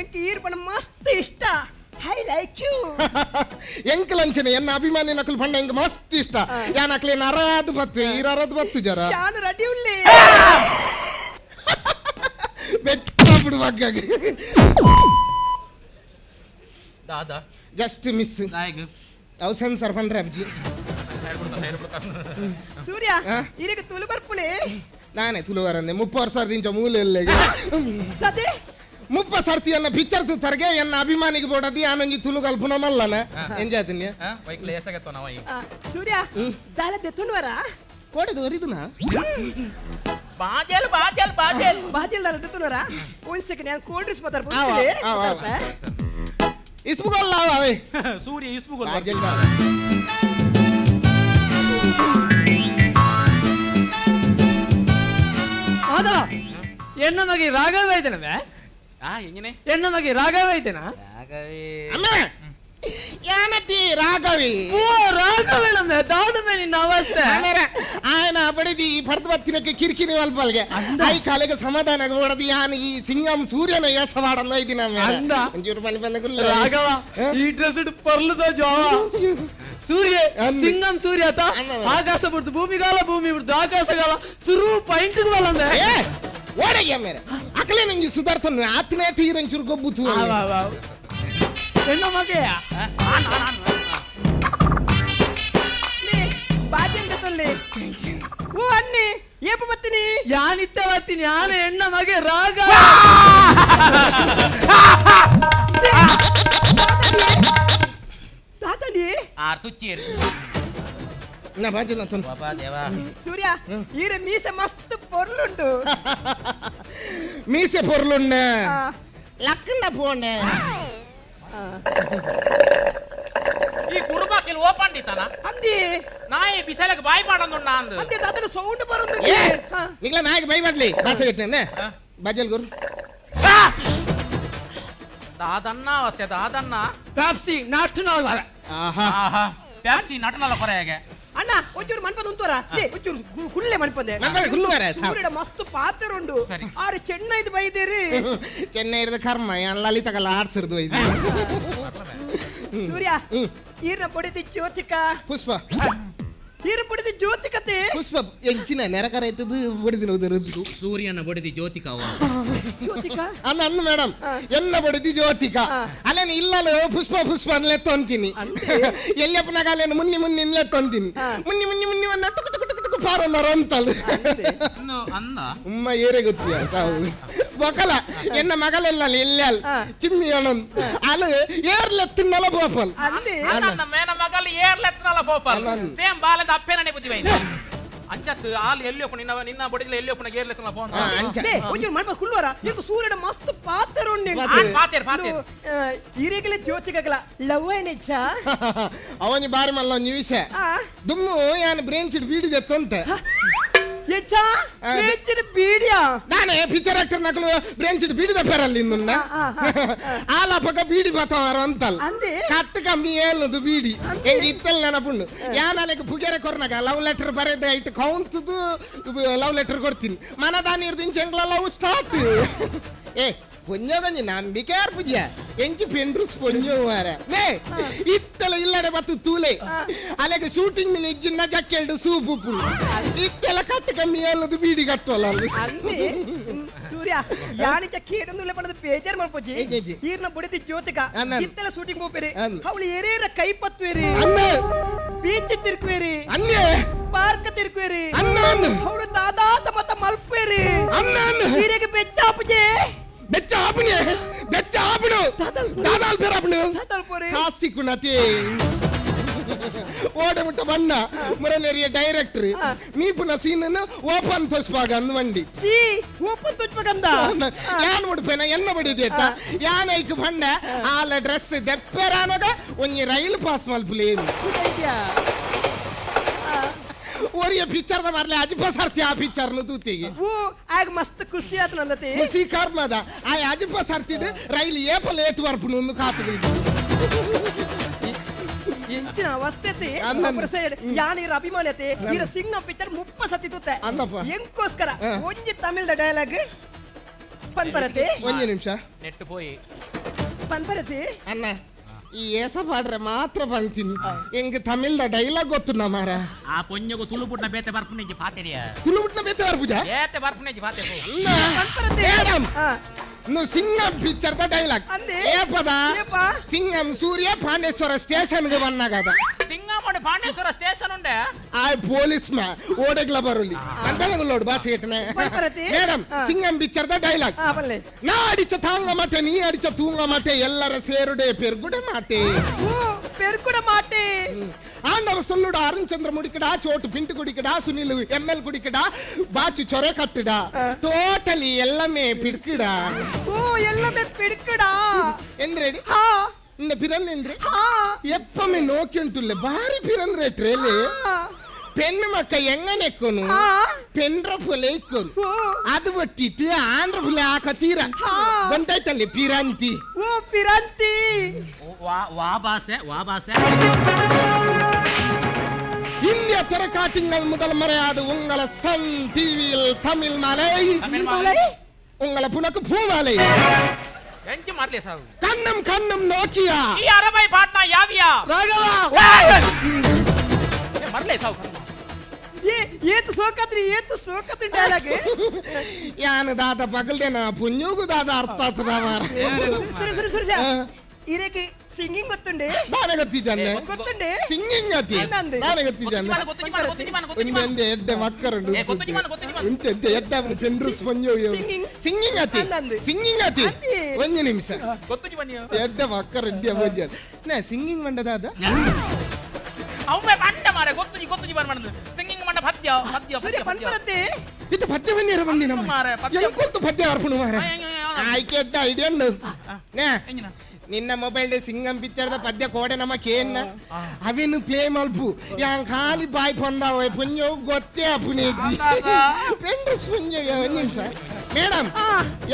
ಎಂಕ್ ಈರ್ಪಣ ಮಸ್ತ್ ಇಷ್ಟ I like you ಎಂಕಲಂಚನೆ ಎನ್ನ ಅಭಿಮಾನಿ ನಕಲ್ ಪಂಡ ಎಂಕ್ ಮಸ್ತ್ ಇಷ್ಟ ಯಾನಕ್ಲೆ ನರಾದು ಬತ್ತು ಈರರದು ಬತ್ತು ಜರ ನಾನು ರೆಡಿ ಉಳ್ಳಿ ಬೆಟ್ಟ ಬಿಡುವಾಗ ದಾದಾ ಜಸ್ಟ್ ಮಿಸ್ ಅವು ಸೆನ್ಸರ್ ಪಂಡ್ರೆ ಅಬ್ಜಿ ಸೂರ್ಯ ಇರಿಗೆ ತುಳು ಬರ್ಪುಣೆ ನಾನೇ ತುಳು ಬರಂದೆ 30 ವರ್ಷ ಮೂಲೆ ಅದೇ 30 ಸರ್ತಿ ಎನ್ನ ಪಿಕ್ಚರ್ ತೂತರ್ಗೆ ಎನ್ನ ಅಭಿಮಾನಿಗೆ ಬೋಡದಿ ಆನಂಜಿ ತುಳು ಕಲ್ಪುನ ಮಲ್ಲನ ಎಂಜಾತಿನ್ಯ ಬೈಕ್ಲೆ ಏಸಾಗತ್ತೋ ನಾವ ಸೂರ್ಯ ದಾಲ ದೆತ್ತುನ್ವರ ಕೋಡೆದು ಒರಿದುನಾ ಬಾಜಲ್ ಬಾಜಲ್ ಬಾಜಲ್ ಬಾಜಲ್ ದಾಲ ದೆತ್ತುನ್ವರ ಒಂದ್ ಸೆಕೆಂಡ್ ನಾನು ಕೋಲ್ಡ್ ಡ್ರಿಂಕ್ಸ್ ಮಾತಾಡ್ಬೋದು ಇಸ್ಬುಗಲ್ಲ ಅವೇ ಸೂರ್ಯ ಇಸ್ಬುಗಲ್ ಬಾಜಲ್ ಹೌದಾ ಎನ್ನ ಮಗೆ ರಾಘವ ಐತನವೇ ಎಂಗಿನೇ ಎನ್ನ ಮಗೆ ರಾಘವ ಐತನಾ ಅಮ್ಮ ಯಾನತಿ ರಾಘವಿ ಓ ರಾಘವೇನಮ್ಮೆ ದಾದಮೆ ನಿನ್ನ ಅವಸ್ಥೆ ಆಮೇಲೆ ಆಯನ ಬಡಿದಿ ಈ ಪರ್ದ ಬತ್ತಿನಕ್ಕೆ ಕಿರಿಕಿರಿ ಅಲ್ಪಲ್ಗೆ I ಕಾಲೆಗೆ ಸಮಾಧಾನ ಹೊಡೆದಿ ಯಾನ್ ಈ ಸಿಂಗಂ ಸೂರ್ಯನ ಏಸವಾಡನ್ನ ಇದಿನ ಅಂದ. ಒಂಚೂರು ಮನೆ ಬಂದ ಗುಲ್ಲ ರಾಘವ ಈ ಡ್ರೆಸ್ ಪರ್ಲದ ಜಾವ ಸೂರ್ಯ ಸಿಂಗಂ ಸೂರ್ಯ ಆತ ಆಕಾಶ ಬಿಡ್ತು ಭೂಮಿಗಾಲ ಭೂಮಿ ಬಿಡ್ತು ಆಕಾಶಗಾಲ ಸುರು ಪಾಯಿಂಟ್ ಬಲ್ಲಂದೆ ಏ ಓಡಯ್ಯ ಮೇರೆ ಅಕಲೆ ನಂಗೆ ಸುಧಾರ್ತನು ಆತನೇ ತೀರಂಚೂರು ಗೊಬ್ಬುತು ಹೆಣ್ಣು ಮಗೆಯ ಓ ಅನ್ನಿ ಏಪ ಬತ್ತೀನಿ ಯಾನಿತ್ತ ಬತ್ತೀನಿ ಯಾನ ಹೆಣ್ಣ ಮಗೆ ರಾಗ ದಾದ ಅಂದಿ ಆರ್ ತುಚ್ಚೀರ್ ನಾ ಬಾಜಿಲ್ಲ ತನ್ ಬಾಬಾ ದೇವಾ ಸೂರ್ಯ ಈರ ಮೀಸೆ ಮಸ್ತ್ ಪೊರ್ಲುಂಡು ಮೀಸೆ ಪೊರ್ಲುಂಡ ಲಕ್ಕಂಡ ಪೋಣೆ ಈ ಕುರುಬಾಕಿಲ್ ಓಪನ್ ದಿತ್ತಾನ ಅಂದಿ ನಾಯಿ ಬಿಸಲಕ್ಕೆ ಬಾಯಿ ಪಾಡಂದುಂಡ ಅಂದು ಅಂದೆ ಅದರ ಸೌಂಡ್ ಬರೋದು ನಿಗ್ಲ ನಾಯಿಗೆ ಬೈ ಮಾಡ್ಲಿ ಬಾಸೆ ಗಿಟ್ಟನೆ ಬಾಜಲ್ ಗುರು ದಾದನ್ನ ಅವಸ್ಥೆ ದಾದನ್ನ ಪೆಪ್ಸಿ ನಟ್ಟು ಆಹಾ ಆಹಾ ಪೆಪ್ಸಿ ನಟನಲ್ಲ ಕೊರೆಯಾಗೆ ಅಣ್ಣ ಒಂಚೂರು ಮನ್ಪದ ಉಂತೋರ ಲೇ ಒಂಚೂರು ಕುಳ್ಳೆ ಮನ್ಪಂದೆ ಮನ್ಪಂದೆ, ಕುಲ್ಲು ಮಾರ್ರೆ, ಸಾಕು. ಸೂರ್ಯಡ ಮಸ್ತ್ ಪಾತ್ರ ಉಂಡು ಸರಿ. ಆರು ಚೆನ್ನೈದು ಬೈದೇರಿ ಚೆನ್ನೈ ಇರದ ಕರ್ಮ ಲಲಿತಕಲ್ಲ ಆಡ್ಸಿರ್ದು ಇದು ಸೂರ್ಯ ಈರ್ನ ಪೊಡಿತಿ ಜ್ಯೋತಿಕಾ ಪುಷ್ಪ ಈರ ಪೊಡಿತಿ ಜ್ಯೋತಿಕತೆ ಪುಷ್ಪ ಎಂಚಿನ ನೆರಕರ ಐತದು ಬಡಿದಿನ ಉದರದ್ದು ಸೂರ್ಯನ ಬಡಿದಿ ಜ್ಯೋತಿಕಾವ ಜ್ಯೋತಿಕಾ ಅನ್ನ ಅನ್ನು ಮೇಡಮ್ ಎಲ್ಲ ಬಡಿದಿ ಜ್ಯೋತಿಕಾ ಅಲ್ಲೇನು ಇಲ್ಲಲು ಪುಷ್ಪ ಪುಷ್ಪ ಅನ್ಲೆ ತೊಂತೀನಿ ಎಲ್ಲಿಯಪ್ಪನಾಗ ಅಲ್ಲೇನು ಮುನ್ನಿ ಮುನ್ನಿ ಅನ್ಲೆ ತೊಂತೀನಿ ಮುನ್ನಿ ಮುನ್ನಿ ಮುನ್ನಿ ಅನ್ನ ಟುಕು ಟುಕು ಟುಕು ಟುಕು ಫಾರನ್ನರ ಅಂತಲ್ಲ ಅನ್ನ ಉಮ್ಮ ಏರೆ ಗೊತ್ತಿಯ ಸಾವು ಬೊಕಲ ಎನ್ನ ಮಗಲೆಲ್ಲ ಎಲ್ಲ ಚಿಮ್ಮಿ ಅಣ್ಣನ್ ಅಲ್ಲ ಏರ್ಲೆತ್ತಿನ್ನಲ ಬೋಪಲ್ ಅಂದೆ ಅನ್ನ ಮೇನ ಮಗಲ್ ಏರ್ಲೆತ್ತನಲ್ಲ ಪೋಪಲ್ ಸೇಮ್ ಬಾಲದ ಅಪ್ಪೇನನೆ ಬುದ್ಧಿ ವೈನ ಅಂಚತ್ ಆಲ್ ಎಲ್ಲಿ ಒಪ್ಪು ನಿನ್ನ ನಿನ್ನ ಬಡಿದಿಲ್ಲ ಎಲ್ಲಿ ಒಪ್ಪುನ ಏರ್ಲೆತ್ತನಲ್ಲ ಫೋನ್ ಅಂಚ ಲೇ ಒಂಚೂರು ಮನ್ಪ ಕುಳ್ಳುವರ ಈಗ ಸೂರ್ಯಡ ಮಸ್ತ್ ಪಾತ್ರ ಉಂಡು ಪಾತೇರ್ ಪಾತೇರ್ ಈರೆಗಲ ಜ್ಯೋತಿಕಗಳ ಲವ್ ಏನಿಚ್ಚ ಅವನಿ ಬಾರಿ ಮಲ್ಲ ಒಂಜಿ ವಿಷಯ ದುಮ್ಮು ಯಾನ್ ಬ್ರೇಂಚಿಡ್ ಬೀಡಿದೆ ತೊಂತೆ ಎಚ್ಚ ಬ್ರೇಂಚಿಡ್ ಬೀಡಿಯಾ ನಾನೇ ಪಿಕ್ಚರ್ ಆಕ್ಟರ್ ನಕಲು ಬ್ರೇಂಚಿಡ್ ಬೀಡಿದ ಪೆರಲ್ಲಿ ಇನ್ನುನ್ನ ಆಲಾಪಕ ಬೀಡಿ ಬತ್ತವಾರ ಅಂತಲ್ಲ ಅಂದೆ ಕಟ್ಟು ಕಮ್ಮಿ ಏಳದು ಬೀಡಿ ಎಂಗ್ ಇತ್ತಲ್ ನೆನಪುಂಡು ಯಾನಲೆಕ್ ಪುಗೆರೆ ಕೊರ್ನಾಗ ಲವ್ ಲೆಟರ್ ಬರೆದ ಐಟ್ ಕೌಂತದು ಲವ್ ಲೆಟರ್ ಕೊಡ್ತೀನಿ ಮನದಾನಿ ಇರ್ದಿನ ಚೆಂಗ್ಲ ಲವ್ ಸ್ಟಾರ್ಟ್ ಏ ಪೊಂಜ ನಂಬಿಕೆ ಪೂಜೆ ಎಂಚಿ ಪೆಂಡ್ರುಸ್ ಪೊಂಜ ಮಾರ ನೇ ಇತ್ತಲ ಇಲ್ಲಡೆ ಬತ್ತು ತೂಲೆ ಅಲೆಗೆ ಶೂಟಿಂಗ್ ಮಿನಿ ಇಜ್ಜಿನ ಜಕ್ಕೆಲ್ಡು ಸೂಪು ಉಪ್ಪುಂಡು ಇತ್ತೆಲ್ಲ ಕಟ್ಟು ಕಮ್ಮಿ ಏಳದು ಬೀಡಿ ಕಟ್ಟುವಲ್ಲ ಅಲ್ಲಿ ಅಂದೆ ಸೂರ್ಯ ಯಾನಿಚ ಕೇಡೊಂದು ಪಣದ ಬೇಜಾರ್ ಮಲ್ಪೊಜ್ಜಿ ಈರ್ನ ಬುಡಿತಿ ಜ್ಯೋತಿಕ ಇತ್ತೆಲ್ಲ ಶೂಟಿಂಗ್ ಪೋಪೇರಿ ಅವಳು ಏರೇರ ಕೈ ಪತ್ತುವೇರಿ ಬೀಚ್ ತಿರುಕುವೇರಿ ಅನ್ಯೇ ಪಾರ್ಕ್ ತಿರುಕುವೇರಿ ಅವಳು ದಾದಾತ ಮತ್ತ ಮಲ್ಪೇರಿ ಈರೆಗೆ ಬೆಚ್ಚಾಪುಜೆ ಬೆಚ್ಚ ಆಪುನೆ ಬೆಚ್ಚ ಆಪುನು ದಾದಾಲ್ ಪೇರಾಪುನು ಕಾಸ್ತಿ ಕುಣತಿ ಓಡೆ ಮುಟ್ಟ ಬಣ್ಣ ಮುರನೇರಿಯ ಡೈರೆಕ್ಟರ್ ಮೀಪುನ ಸೀನ್ ಓಪನ್ ತೋಚ್ಪಾಗ ಅಂದ್ ಮಂಡಿ ಸಿ ಓಪನ್ ತೋಚ್ಪಾಗಂದ ಯಾನ್ ಮುಡ್ಪೇನ ಎನ್ನ ಬಡಿದೆ ಅತ್ತ ಯಾನ್ ಐಕ್ ಬಂಡ ಆಲ ಡ್ರೆಸ್ ದೆಪ್ಪೆರಾನಗ ಒಂಜಿ ರೈಲ್ ಪಾಸ್ ಮಲ್ಪುಲೇನು ಒರಿಯ ಪಿಕ್ಚರ್ the ಮಾರ್ಲೆ ಅಜಿಪ ಸರ್ತಿ ಆ ಪಿಕ್ಚರ್ ನು ತೂತಿಗೆ ಓ ಆಗ ಮಸ್ತ್ ಖುಷಿ ಆತು ನಲ್ಲತೆ ಖುಷಿ ಕರ್ಮದ ಆ ಅಜಿಪ ಸರ್ತಿಡ್ ರೈಲ್ ಏಪ ಲೇಟ್ ಬರ್ಪುನು ಒಂದು ಕಾತುಗಳು ಎಂಚಿನ ಅವಸ್ಥೆ ಯಾನ್ ಈರ ಅಭಿಮಾನಿ ಈರ ಸಿಂಗ ಪಿಕ್ಚರ್ 30 ಸತಿ ತೂತೆ ಎಂಕೋಸ್ಕರ ಒಂಜಿ ತಮಿಳ್ದ ಡೈಲಾಗ್ ಪನ್ಪರತೆ ಒಂಜಿ ನಿಮಿಷ ನೆಟ್ ಪೋಯಿ ಪನ್ಪರತೆ ಅಣ್ಣ ಈ ಏಸ ಪಾಡ್ರೆ ಮಾತ್ರ ಬಂತೀನಿ ಎಂಗ್ ತಮಿಳ್ದ ಡೈಲಾಗ್ ಗೊತ್ತು ಮಾರ ಆ ಪೊಂಜಗು ತುಳುಪುಟ್ನ ಬೇತೆ ಬರ್ಪುನೆಂಜಿ ಪಾತೆರಿಯ ತುಳುಪುಟ್ನ ಬೇತೆ ಬರ್ಪುಜ ಬೇತೆ ಬರ್ಪುನೆಂಜಿ ಪಾತೆ ಮೇಡಮ್ ನು ಸಿಂಗಂ ಪಿಕ್ಚರ್ the dialogue ಏಪದ ಸಿಂಗಂ ಸೂರ್ಯ ಪಾಂಡೇಶ್ವರ ಸ್ಟೇಷನ್ ಗೆ ಬಂದಾಗದ ಸಿಂಗಂ ಉಂಡೆ ಪಾಂಡೇಶ್ವರ ಸ್ಟೇಷನ್ ಉಂಡೆ ಆ ಪೊಲೀಸ್ ಮಾ ಓಡೆಗ್ಲ ಬರುಲಿ ಅಂತ boss ಏಟನೆ madam Singam picture the dialogue ನಾ ಅಡಿಚ ತಾಂಗ ಮಾತೆ ನೀ ಅಡಿಚ ತೂಂಗ ಮಾತೆ ಎಲ್ಲರ ಸೇರುಡೆ ಪೆರ್ಗುಡೆ ಮಾತೆ ಪೆರ್ಗುಡ ಮಾತೆ ಆಂಡವ ಸೊಲ್ಲುಡ ಅರುಣ್ ಚಂದ್ರ ಮುಡಿಕಡ ಚೋಟು ಪಿಂಟು ಕುಡಿಕಡ ಸುನಿಲ್ ಎಂ ಎಲ್ ಕುಡಿಕಡ ಬಾಚು ಚೊರೆ ಕಟ್ಟಡ ಟೋಟಲಿ ಎಲ್ಲಮೇ ಪಿಡ್ಕಿಡ ಓ ಎಲ್ಲಮೇ ಪಿಡ್ಕಡ ಎಂದ್ರೆ இந்த பிறந்தேந்திர எப்பமே நோக்கி ಉಂಟುಲ್ಲ ಬಾರಿ ಪಿರಂದ್ರೆ ಟ್ರೇಲಿ പെണ്ണ് മക്ക എങ്ങനെ എക്കോನು പെൺರ ಪುಲೆ ಇಕ್ಕೋನು ಅದು ಬಟ್ಟಿತ್ತು ಆಂಧ್ರ ಪುಲೆ ಆಕ ತೀರ ಗೊತ್ತಾಯ್ತಲ್ಲಿ ಪಿರಾಂತಿ ಓ ಪಿರಾಂತಿ ವಾ ವಾ ಬಾಸೆ ವಾ ಬಾಸೆ இந்திய திரைக்காட்டிங்கள் முதல் மறையாது உங்களை சன் டிவியில் தமிழ் மலை உங்களை புனக்கு பூமாலை ಎಂಚು ಮಾಡ್ಲಿ ಸರ್ ಕಣ್ಣಂ ಕಣ್ಣಂ ನೋಕಿಯಾ ಈ ಅರಬೈ ಪಾಟ್ನಾ ಯಾವಿಯಾ ರಾಘವ ಮರ್ಲೆ ಸಾವು ಏತು ಸೋಕತ್ರಿ ಏತು ಸೋಕತ್ರಿ ಡೈಲಾಗ್ ಯಾನು ದಾದ ಪಗಲ್ದೇನ ಪುಣ್ಯೋಗು ದಾದ ಅರ್ಥ ಆಗ್ತದ ಮಾರ ಸರಿ ಸರಿ ಸರಿ ಇರೇಗೆ ಸಿಂಗಿಂಗ್ ಗೊತ್ತುಂಡೆ ದಾನೆ ಗೊತ್ತಿಜಾನೆ ಗೊತ್ತುಂಡೆ ಸಿಂಗಿಂಗ್ ಅತಿ ದಾನೆ ಗೊತ್ತಿಜಾನೆ ಒಂದೆ ಎಡ್ಡೆ ಮಕ್ಕರುಂಡು ಉಂಟೆ ಎಡ್ಡೆ ಎಡ್ಡೆ ಪೆಂಡ್ರಸ್ ಪಂಜೋ ಸಿಂಗಿಂಗ್ ಅತಿ ಸಿಂಗಿಂಗ್ ಅತಿ ಒಂದು ನಿಮಿಷ ಎಡ್ಡೆ ಮಕ್ಕರು ಎಡ್ಡೆ ಪಂಜ ನಾ ಸಿಂಗಿಂಗ್ ಮಂಡದಾದ ಅವೇ ಬಂಡ ಮಾರೆ ಗೊತ್ತುಜಿ ಗೊತ್ತುಜಿ ಬರ್ ಮಂಡ ಸಿಂಗಿಂಗ್ ಮಂಡ ಪದ್ಯ ಪದ್ಯ ಸೂರ್ಯ ಪನ್ಪರತೆ ಇದು ಪದ್ಯ ಬನ್ನಿರ ಬನ್ನಿ ನಮ್ಮ ಎಂಕೊಲ್ತು ಪದ್ಯ ಅರ್ಪಣು ಮಾರೆ ಆಯ್ಕೆ ಎಡ್ಡೆ ಐಡಿಯಾ ಉಂಡು ನೇ ನಿನ್ನ ಮೊಬೈಲ್ ಸಿಂಗಂ ಪಿಕ್ಚರ್ದ ಪದ್ಯ ಕೋಡೆ ನಮ್ಮ ಕೇನ್ನ ಅವೇನು ಪ್ಲೇ ಮಲ್ಪು ಯಾನ್ ಖಾಲಿ ಬಾಯ್ ಪೊಂದಾವ ಪುಂಜೋ ಗೊತ್ತೇ ಅಪುನೇಜಿ ಫ್ರೆಂಡ್ಸ್ ಪುಂಜೋ ಒಂದು ನಿಮಿಷ ಮೇಡಮ್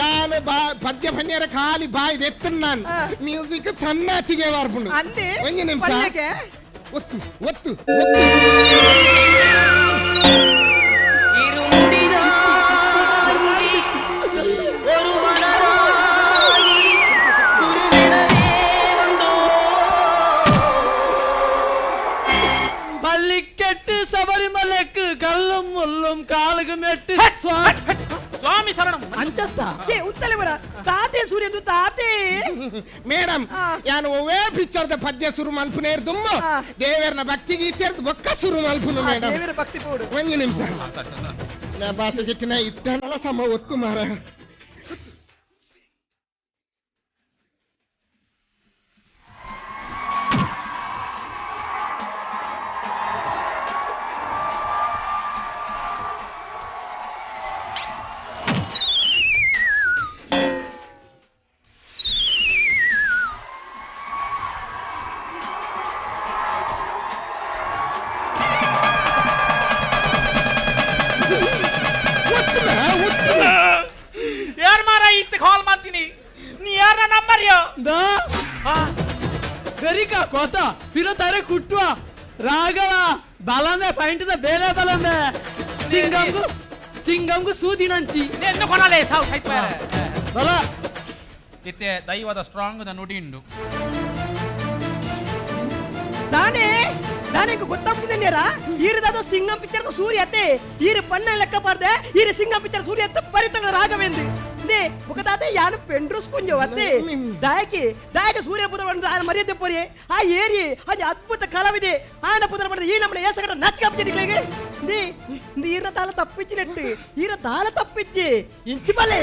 ಯಾನು ಬಾ ಪದ್ಯ ಪನ್ಯರ ಖಾಲಿ ಬಾಯ್ ಎತ್ತನ್ ನಾನು ಮ್ಯೂಸಿಕ್ ತನ್ನಾತಿಗೆ ವಾರ್ಪುಂಡು ಒಂದು ನಿಮಿಷ ಒತ್ತು ಒತ್ತು ಒತ್ತು சபரிமலைக்கு கல்லும் முள்ளும் காலுக்கு மெட்டு சுவாமி சரணம் ಅಂಚತ್ತ ಏ ಉತ್ತಲೆ ಬರ ತಾತೆ ಸೂರ್ಯದು ತಾತೆ ಮೇಡಮ್ ಯಾನು ಒವೇ ಪಿಕ್ಚರ್ದ ಪದ್ಯ ಶುರು ಮಲ್ಪುನೇರ್ ದುಮ್ಮ ದೇವರನ ಭಕ್ತಿ ಗೀತೆರ್ದು ಬೊಕ್ಕ ಶುರು ಮಲ್ಪುನು ಮೇಡಮ್ ದೇವರ ಭಕ್ತಿ ಪೋಡು ಒಂದು ನಿಮಿಷ ನಾ ಬಾಸೆಗೆಟ್ಟಿನ ಇತ್ತನಲ ಸಮ ಒತ್ತು ಮಾರ ಯಾರ್ ಮಾರ ಇತ್ತ ಕಾಲ್ ಮಾಡ್ತೀನಿ ನೀ ಯಾರ ನಂಬರ್ ಯೋ ದಾ ಗರಿಕಾ ಕೋತ ಪಿರ ತಾರೆ ಕುಟ್ಟುವ ರಾಘವ ಬಲಮೆ ಪೈಂಟದ ಬೇರೆ ಬಲಮೆ ಸಿಂಗಂಗು ಸಿಂಗಂಗು ಸೂದಿನಂಚಿ ಎನ್ನು ಕೊನಲೆ ಸಾವು ಸೈತ್ಪಾರೆ ಬಲ ಇತ್ತೆ ದೈವದ ಸ್ಟ್ರಾಂಗ್ the ನುಡಿ ಉಂಡು ತಾನೇ ನಾನೇಕ ಗೊತ್ತಾಗ್ತಿದ್ದೇನೆರಾ ಈರದಾದ ಸಿಂಗಂ ಪಿಕ್ಚರ್ ಸೂರ್ಯ ಅತ್ತೆ ಈರು ಪಣ್ಣ ಲೆಕ್ಕ ಪಾರ್ದೆ ಈರು ಸಿಂಗಂ ಪಿಕ್ಚರ್ ಸೂರ್ಯ ಅತ್ತ ಪರಿತನ ರಾಘವೇಂದು ನೇ ಮುಖದಾತೆ ಯಾನು ಪೆಂಡ್ರಸ್ ಪುಂಜ ಅತ್ತೆ ದಾಯಕಿ ದಾಯಕ ಸೂರ್ಯ ಪುತ್ರ ಆನ ಮರ್ಯಾದೆ ಪೊರಿ ಆ ಏರಿ ಅದು ಅದ್ಭುತ ಕಲಾವಿದೆ ಆನ ಪುತ್ರ ಪಡೆದ ಈ ನಮ್ಮನೆ ಏಸಗಡ ನಚ್ಕಾಪ್ತಿಗೆ ನೀ ಈರ ತಾಲ ತಪ್ಪಿచ్చినట్టు ಈರ ತಾಲ ತಪ್ಪಿಚ್ಚಿ ಇಂಚಿ ಬಲೆ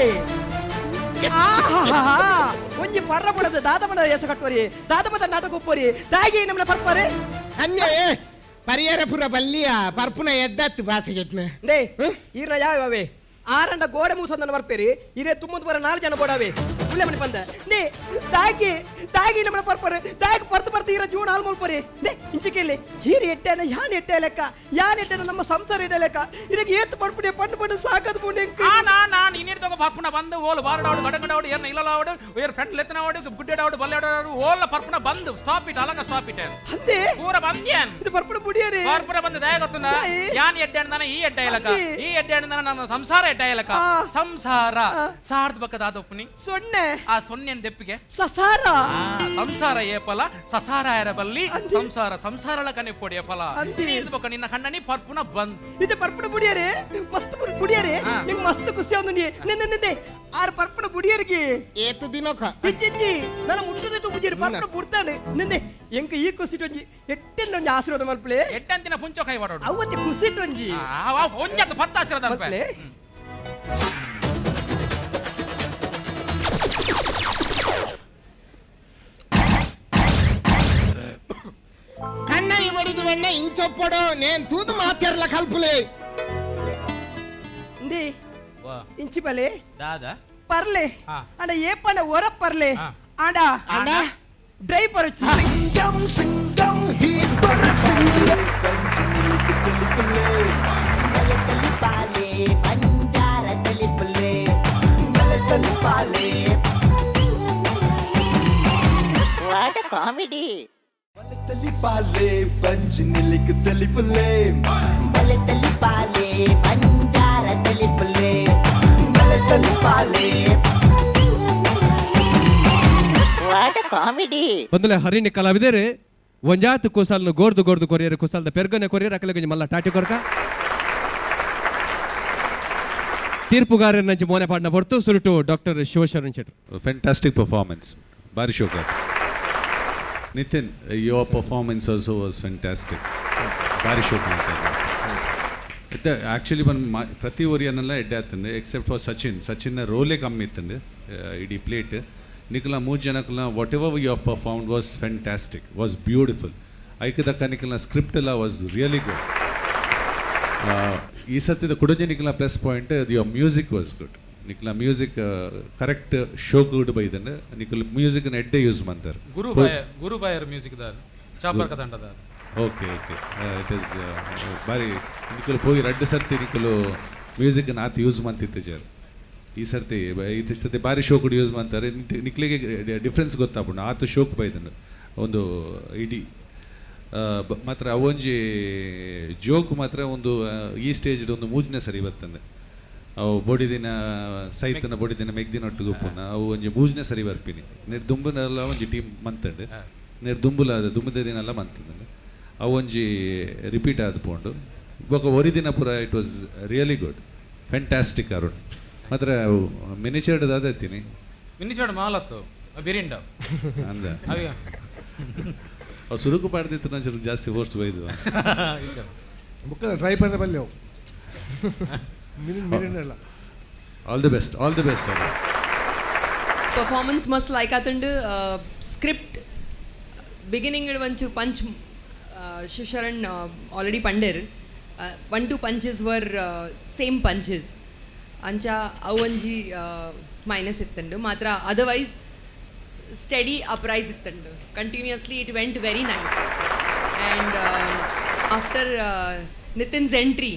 ಒಂಜಿ ಪರ್ರ ಪಡದ ದಾದ ಪಡ ಏಸ ಕಟ್ಟುವರಿ ದಾದ ಪದ ನಾಟಕ ಒಪ್ಪರಿ ದಾಗಿ ನಮ್ಮನೆ ಪರ್ಪರೆ ಅನ್ಯಾಯ ಪರಿಯರಪುರ ಬಲ್ಲಿಯ ಪರ್ಪುನ ಎದ್ದತ್ತು ಬಾಸಿಗೆಟ್ನ ಡೇ ಈರ್ನ ಯಾವೇ ಆರಂಡ ಗೋಡೆ ಮೂಸಂದನ ಬರ್ಪೇರಿ ಇರೇ ತುಂಬದ ಬರ ನಾಲ್ಕು ಜನ ಬೋಡಾವೆ ಉಳ್ಳೆ ಮನೆ ಬಂದ ನೇ ತಾಗಿ ತಾಗಿ ನಮ್ಮನೆ ಪರ್ಪರೆ ತಾಗಿ ಪರ್ತು ಪರ್ತು ಈರ ಜೀವನ ಹಾಲು ಮುಲ್ಪರಿ ನೇ ಇಂಚಿಕೆಲ್ಲಿ ಹೀರಿ ಎಟ್ಟೆನ ಯಾನ್ ಎಟ್ಟೆ ಲೆಕ್ಕ ಯಾನ್ ಎಟ್ಟೆನ ನಮ್ಮ ಸಂಸಾರ ಎಟ್ಟೆ ಲೆಕ್ಕ ಇದಕ್ಕೆ ಏತ್ ಪಡ್ಪುಡೆ ಪಣ್ಣು ಪಣ್ಣು ಸಾಕದು ಪುಂಡೆ ನಾ ನಾನು ಇನ್ನಿಡ್ತೋಗ ಪರ್ಪುನ ಬಂದು ಓಲ್ ಬಾರಡಾವಡು ಗಡಗಡಾವಡು ಏರ್ನ ಇಲ್ಲಲಾವಡು ಏರ್ ಫ್ರೆಂಡ್ ಲೆತ್ತನಾವಡು ಗುಡ್ಡೆಡಾವಡು ಬಲ್ಲೆಡಾವಡು ಓಲ ಪರ್ಪುನ ಬಂದು ಸ್ಟಾಪ್ it ಅಲಗ ಸ್ಟಾಪ್ it ಅಂದೆ ಪೂರ ಬಂದ್ಯಾನ್ ಇದು ಪರ್ಪುನ ಬುಡಿಯರಿ ಪರ್ಪುನ ಬಂದು ದಯ ಗೊತ್ತುನ ಯಾನ್ ಎಡ್ಡೆ ಅಣ್ಣ ಈ ಎಡ್ಡೆ ಇಲಕ ಈ ಎಡ್ಡೆ ಅಣ್ಣ ನಮ್ಮ ಸಂಸಾರ ಎಡ್ಡೆ ಇಲಕ ಸಂಸಾರ ಸಾರ್ದ ಬಕ್ಕದಾದ ಒಪ್ಪುನಿ ಸೊನ್ನೆ ಆ ಸೊನ್ನೆ ದೆಪ್ಪಿಗೆ ಸಸಾರ ಸಂಸಾರ ಏಪಲ ಸಸಾರ ಎರಬಲ್ಲಿ ಸಂಸಾರ ಸಂಸಾರಳ ಕನೆ ಪೊಡಿಯ ಫಲ ಬಕ್ಕ ನಿನ್ನ ಕಣ್ಣನಿ ಪರ್ಪುನ ಬಂದ್ ಇದು ಪರ್ಪುನ ಬುಡಿಯರೆ ಮಸ್ತ್ ಬುಡಿಯರೆ ನಿಂಗೆ ಮಸ್ತ್ ಖುಷಿ ಆവുಂದು ನಿನ್ನೆ ನಿನ್ನೆ ಆರು ಪರ್ಪುನ ಬುಡಿಯರಿಗೆ ಏತು ದಿನಕ ಇಜ್ಜಿ ನನ್ನ ಮುಟ್ಟದೆ ತುಪ್ಪುಜಿರು ಪರ್ಪುನ ಬುಡ್ತಾನೆ ನಿನ್ನೆ ಎಂಕ ಈ ಖುಷಿ ಒಂಜಿ ಎಟ್ಟೆನ್ನ ಒಂಜಿ ಆಶೀರ್ವಾದ ಮಲ್ಪಲೆ ಎಟ್ಟಂತಿನ ಪುಂಚೋ ಕೈ ಮಾಡೋಡು ಅವತ್ತಿ ಖುಷಿ ಒಂಜಿ ಒಂಜತ್ತು ಪತ್ತ ಆಶೀರ್ವಾದ ಮಲ್ಪಲೆ ಕಣ್ಣಲ್ಲಿ ಬಡಿದು ಬೆಣ್ಣೆ ಇಂಚೊಪ್ಪಡು ನೇನ್ ತೂದು ಮಾತಿರ್ಲ ಕಲ್ಪುಲೆ ಇಂದಿ ಇಂಚಿ ಬಲೆ ದಾದಾ ಪರ್ಲೆ ಅಂಡ ಏಪನ ಒರ ಪರ್ಲೆ ಅಂಡ ಅಂಡ driver Singam Singam he's the Singam ಪಾಲೆ ಬಂಜಾರ ತಲಿಪುಲೆ ತಲಿಪಾಲೆ. What a comedy. ತಲಿಪಾಲೆ ಬಂಜಿನಿಲಿಕ್ ತಲಿಪುಲೆ ಬಲೆ ತಲಿಪಾಲೆ ಬಂಜಾರ ತಲಿಪುಲೆ ತಲಿಪಾಲೆ. What a comedy. ಬಂದಲೆ ಹರಿಣಿ ಕಲಾವಿದರೆ ಒಂಜಾತ್ ಕುಸಾಲ್ನು ಗೋರ್ದು ಗೋರ್ದು ಕೊರಿಯರ್ ಕುಸಾಲ್ದ ಪೆರ್ಗನೆ ಕೊರಿಯರ್ ಅಕಲೆ ಕೊಂಚ ಮಲ್ಲ ಟಾಟಿ ಕೊರ್ಕ ತೀರ್ಪುಗಾರರ ನಂಚಿ ಮೋನೆ ಪಾಡ್ನ ಹೊರತು ಸುರುಟು ಡಾಕ್ಟರ್ ಶಿವಶರಣ್ ಶೆಟ್ರು. Fantastic performance. ಬಾರಿ ಶೋಕ. Nitin, your performance also was fantastic. ಬಾರಿ ಶೋಕ್ ಮಾಡ್ತಾರೆ. ಆ್ಯಕ್ಚುಲಿ మన ಪ್ರತಿ ಒರಿಯನ್ನೆಲ್ಲ ಎಡ್ಡೆ ಆಗ್ತದೆ ಎಕ್ಸೆಪ್ಟ್ ಫಾರ್ ಸಚಿನ್. ಸಚಿನ್ನ ರೋಲೇ ಕಮ್ಮಿ ಇತ್ತಂದೆ ಇಡೀ ಪ್ಲೇಟ್. ನಿಖಲ ಮೂರು ಜನಕ್ಲ whatever you have performed was fantastic, was beautiful. ಐಕದಕ್ಕ ನಿಖಲ್ನ script ಎಲ್ಲ was really good. ಈ ಸತಿದ ಕುಡಂಜಿ ನಿಖಲ್ನ plus point your music was good. ನಿಖಲ music correct show good ಬೈದಂಡೆ Nikhil ಮ್ಯೂಸಿಕ್ನ ಎಡ್ಡೆ ಯೂಸ್ ಮಾಡ್ತಾರೆ. ಗುರು ಬಾಯರ್ ಮ್ಯೂಸಿಕ್ ದಾರ್ chopper ಕದಂಡದಾರ್. Okay okay it is ಬಾರಿ ನಿಖಲು ಪೋಯಿ ರಡ್ಡು ಸರ್ತಿ ನಿಖಲು ಮ್ಯೂಸಿಕ್ನ ಆತ ಯೂಸ್ ಮಾಡ್ತಿತ್ತು ಈ ಸರ್ತಿ. ಈ ಸರ್ತಿ ಬಾರಿ ಶೋ ಕೂಡ ಯೂಸ್ ಮಾಡ್ತಾರೆ. ನಿಕ್ಲಿಗೆ ಡಿಫ್ರೆನ್ಸ್ ಗೊತ್ತಾಪುಂಡು ಆತ ಶೋಕ್ ಬೈದನು ಒಂದು ಇಡೀ ಮಾತ್ರ ಅವೊಂಜಿ ಜೋಕ್ ಮಾತ್ರ ಒಂದು ಈ ಸ್ಟೇಜ್ ಒಂದು ಮೂಜನೇ ಸರಿ ಬರ್ತಂದೆ. ಅವು ಬೊಡಿದಿನ ಸೈತನ ಬೊಡಿದಿನ ಮೆಗ್ದಿನ ಒಟ್ಟು ಗುಪ್ಪುನ ಅವು ಒಂಜಿ ಮೂಜನೇ ಸರಿ ಬರ್ಪಿನಿ. ನೆರ್ ದುಂಬುನೆಲ್ಲ ಒಂಜಿ ಟೀಮ್ ಮಂತಂಡು ನೆರ್ ದುಂಬುಲ ದುಂಬುದ ದಿನೆಲ್ಲ ಮಂತಂದು ಅವು ಒಂಜಿ ರಿಪೀಟ್ ಆದ ಪೋಂಡು. ಬೊಕ ಒರಿ ದಿನ ಪೂರ it was really good, fantastic Arun. ಮಾತ್ರ ಮಿನಿಚರ್ಡ್ ದಾದ ಮಿನಿಚರ್ಡ್ ಮಾಲತ್ತು ಬಿರಿಂಡ ಅಂದ ಅವು ಸುರುಕು ಪಾಡ್ದಿತ್ತು ನಾನು ಚುರುಕು ಜಾಸ್ತಿ ಫೋರ್ಸ್ ಬೈದು ಬುಕ್ಕ ಟ್ರೈ ಪಂಡ ಬಲ್ಲೆ ಅವು ಮಿರಿನ್. All the best, all the best. Performance ಮಸ್ತ್ ಲೈಕ್ ಆತಂಡು. ಸ್ಕ್ರಿಪ್ಟ್ ಬಿಗಿನಿಂಗ್ ಒಂಚೂರು ಪಂಚ್ ಶಿವಶರಣ್ ಆಲ್ರೆಡಿ ಪಂಡೇರ್ 1-2 punches var same punches ಅಂಚ ಅವು ಒಂಜಿ ಮೈನಸ್ ಇತ್ತಂಡು ಮಾತ್ರ. Otherwise steady uprise ಇತ್ತಂಡು. Continuously it went very nice. And after Nitin's entry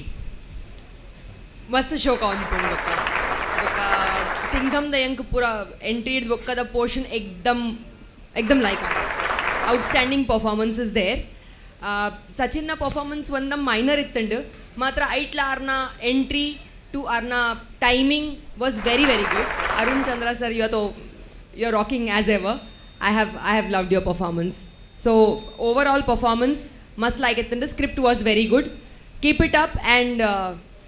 ಮಸ್ತ್ ಶೋಕ ಅನ್ಕೊಂಡು ಬೊಕ್ಕ ಬೊಕ್ಕ ಸಿಂಘಮ್ದ ಎಂಕ್ ಪೂರ ಎಂಟ್ರಿ ಹಿಡ್ದು ಬೊಕ್ಕದ ಪೋರ್ಷನ್ ಎಕ್ದಮ್ ಎಕ್ದಮ್ like outstanding performance is there. ಸಚಿನ್ನ performance ಒಂದ ಮೈನರ್ ಇತ್ತಂಡು ಮಾತ್ರ. ಐಟ್ಲ ಆರ್ನ ಎಂಟ್ರಿ ಟು ಆರ್ನ timing was very very good. Arun Chandra sir, you you are rocking as ever. I have loved your performance. So overall performance must like ಇತ್ತಂಡು. Script was very good. Keep it up and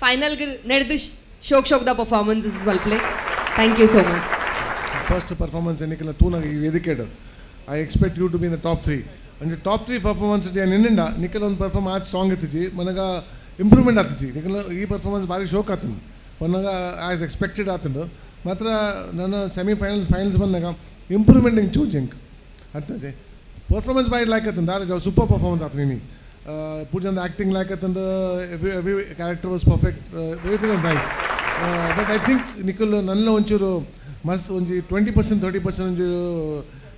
final ನಡೆದು ಶೋಕ್ ಶೋಕ್ the performance is well play. Thank you so much. First performance ಎನಿಕಲ್ಲ ತೂನಾಗ ಈ ವೇದಿಕೆಡ್ I expect you to be in the top 3. And top 3 performance ನಿನ್ನಿಂದ ನಿಖಲ್ ಒಂದು perform ಆದ song ಇತ್ತಿಜಿ ಮನಗ improvement ಆತಿಜಿ. Nikhil ಈ performance ಭಾರಿ ಶೋಕ್ ಆತನು ಮನಗ as expected ಆತಂಡು. ಮಾತ್ರ ನನ್ನ ಸೆಮಿಫೈನಲ್ಸ್ ಫೈನಲ್ಸ್ ಬಂದಾಗ ಇಂಪ್ರೂವ್ಮೆಂಟ್ ಹಿಂಗೆ ಚೂಸ್ ಹಿಂಗೆ ಅರ್ಥದೆ. ಪರ್ಫಾರ್ಮೆನ್ಸ್ ಭಾರಿ ಲೈಕ್ ಆತಂದು ಆದ್ರೆ ಸೂಪರ್ ಪರ್ಫಾರ್ಮೆನ್ಸ್ ಆತ ನೀನು ಪೂಜಂದ ಆ್ಯಕ್ಟಿಂಗ್ ಲೈಕ್ ಆತಂದು. Every character was perfect, everything was nice. But I think Nikhil ನನ್ನ ಒಂಚೂರು ಮಸ್ತ್ ಒಂಜಿ 20% 30% ಒಂಜಿ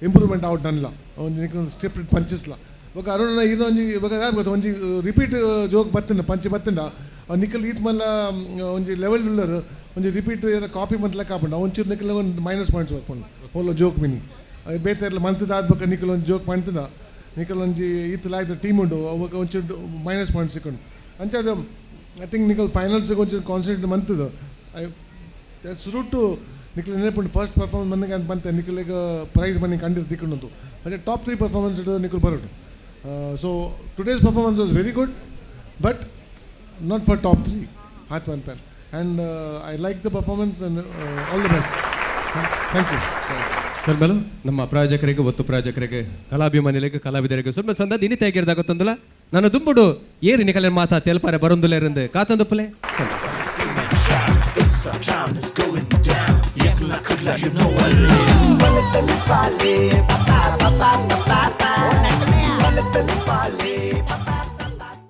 ಇಂಪ್ರೂವ್ಮೆಂಟ್ ಔಟ್ ನನ್ಲ ಒಂಜಿ ನಿಖಲ್ ಸ್ಕ್ರಿಪ್ಟ್ ಪಂಚಿಸ್ಲ. ಬೊಕ ಅರುಣ ಇನ್ನೊಂಜಿ ಇವಾಗ ಗೊತ್ತ ಒಂಜಿ ರಿಪೀಟ್ ಜೋಕ್ ಬತ್ತಂಡ ಪಂಚ್ ಬತ್ತಂಡ ನಿಖಲ್ ಈತ್ ಮಲ್ಲ ಒಂಜಿ ಲೆವೆಲ್ ಉಲ್ಲರು ಒಂಜಿ ರಿಪೀಟ್ ಏನ ಕಾಪಿ ಮಂತ್ಲಕ್ಕ ಆಪುಂಡು ಒಂಚೂರು ನಿಖಲ್ ಒಂದು ಮೈನಸ್ ಪಾಯಿಂಟ್ಸ್ ಬರ್ಪುಂಡು ಹೋಲ ಜೋಕ್ ಮಿನಿ ಬೇತೆ ಇರ್ಲ ಮಂತದ ಆದ್ಬೊಕ ನಿಖಲ್ ಒಂಜಿ ಜೋಕ್ ಮಂತದ ನಿಖಲ್ ಒಂಜಿ ಈತ್ ಲಾಯ್ದ ಟೀಮ್ ಉಂಡು ಅವಾಗ ಒಂಚೂರು ಮೈನಸ್ ಪಾಯಿಂಟ್ಸ್ ಸಿಕ್ಕೊಂಡು ಅಂಚ ಅದು I think Nikhil finals ಒಂಚೂರು ಕಾನ್ಸಂಟ್ರೇಟ್ ಮಂತದ ಸುರುಟು ನಿಖಲ್ ನೆನಪುಂಡು ಫಸ್ಟ್ ಪರ್ಫಾರ್ಮೆನ್ಸ್ ಬಂದಾಗ ಬಂತೆ ನಿಖಲಿಗೆ ಪ್ರೈಸ್ ಮನಿ ಕಂಡಿದ್ದು ತಿಕ್ಕೊಂಡು ಮತ್ತು ಟಾಪ್ 3 ಪರ್ಫಾರ್ಮೆನ್ಸ್ ನಿಖಲ್ ಬರೋದು. So today's performance was very good but not for top 3 heart one pan. And I like the performance and all the best. Thank you. Sir ಮೇಲು ನಮ್ಮ ಪ್ರಾಯೋಜಕರಿಗೆ ಒತ್ತು ಪ್ರಾಯೋಜಕರಿಗೆ ಕಲಾಭಿಮಾನಿಗಳಿಗೆ ಕಲಾವಿದರಿಗೆ ಸ್ವಲ್ಪ ಸಂದ ದಿನಿ ತೆಗಿರ್ದಾಗೊತ್ತಂದಲ್ಲ ನಾನು ದುಂಬುಡು ಏರಿ ನಿಕಲೆ ಮಾತಾ ತೆಲ್ಪಾರೆ ಬರೊಂದುಲೇರಂದು ಕಾತಂದು ಪುಲೆ. Pale.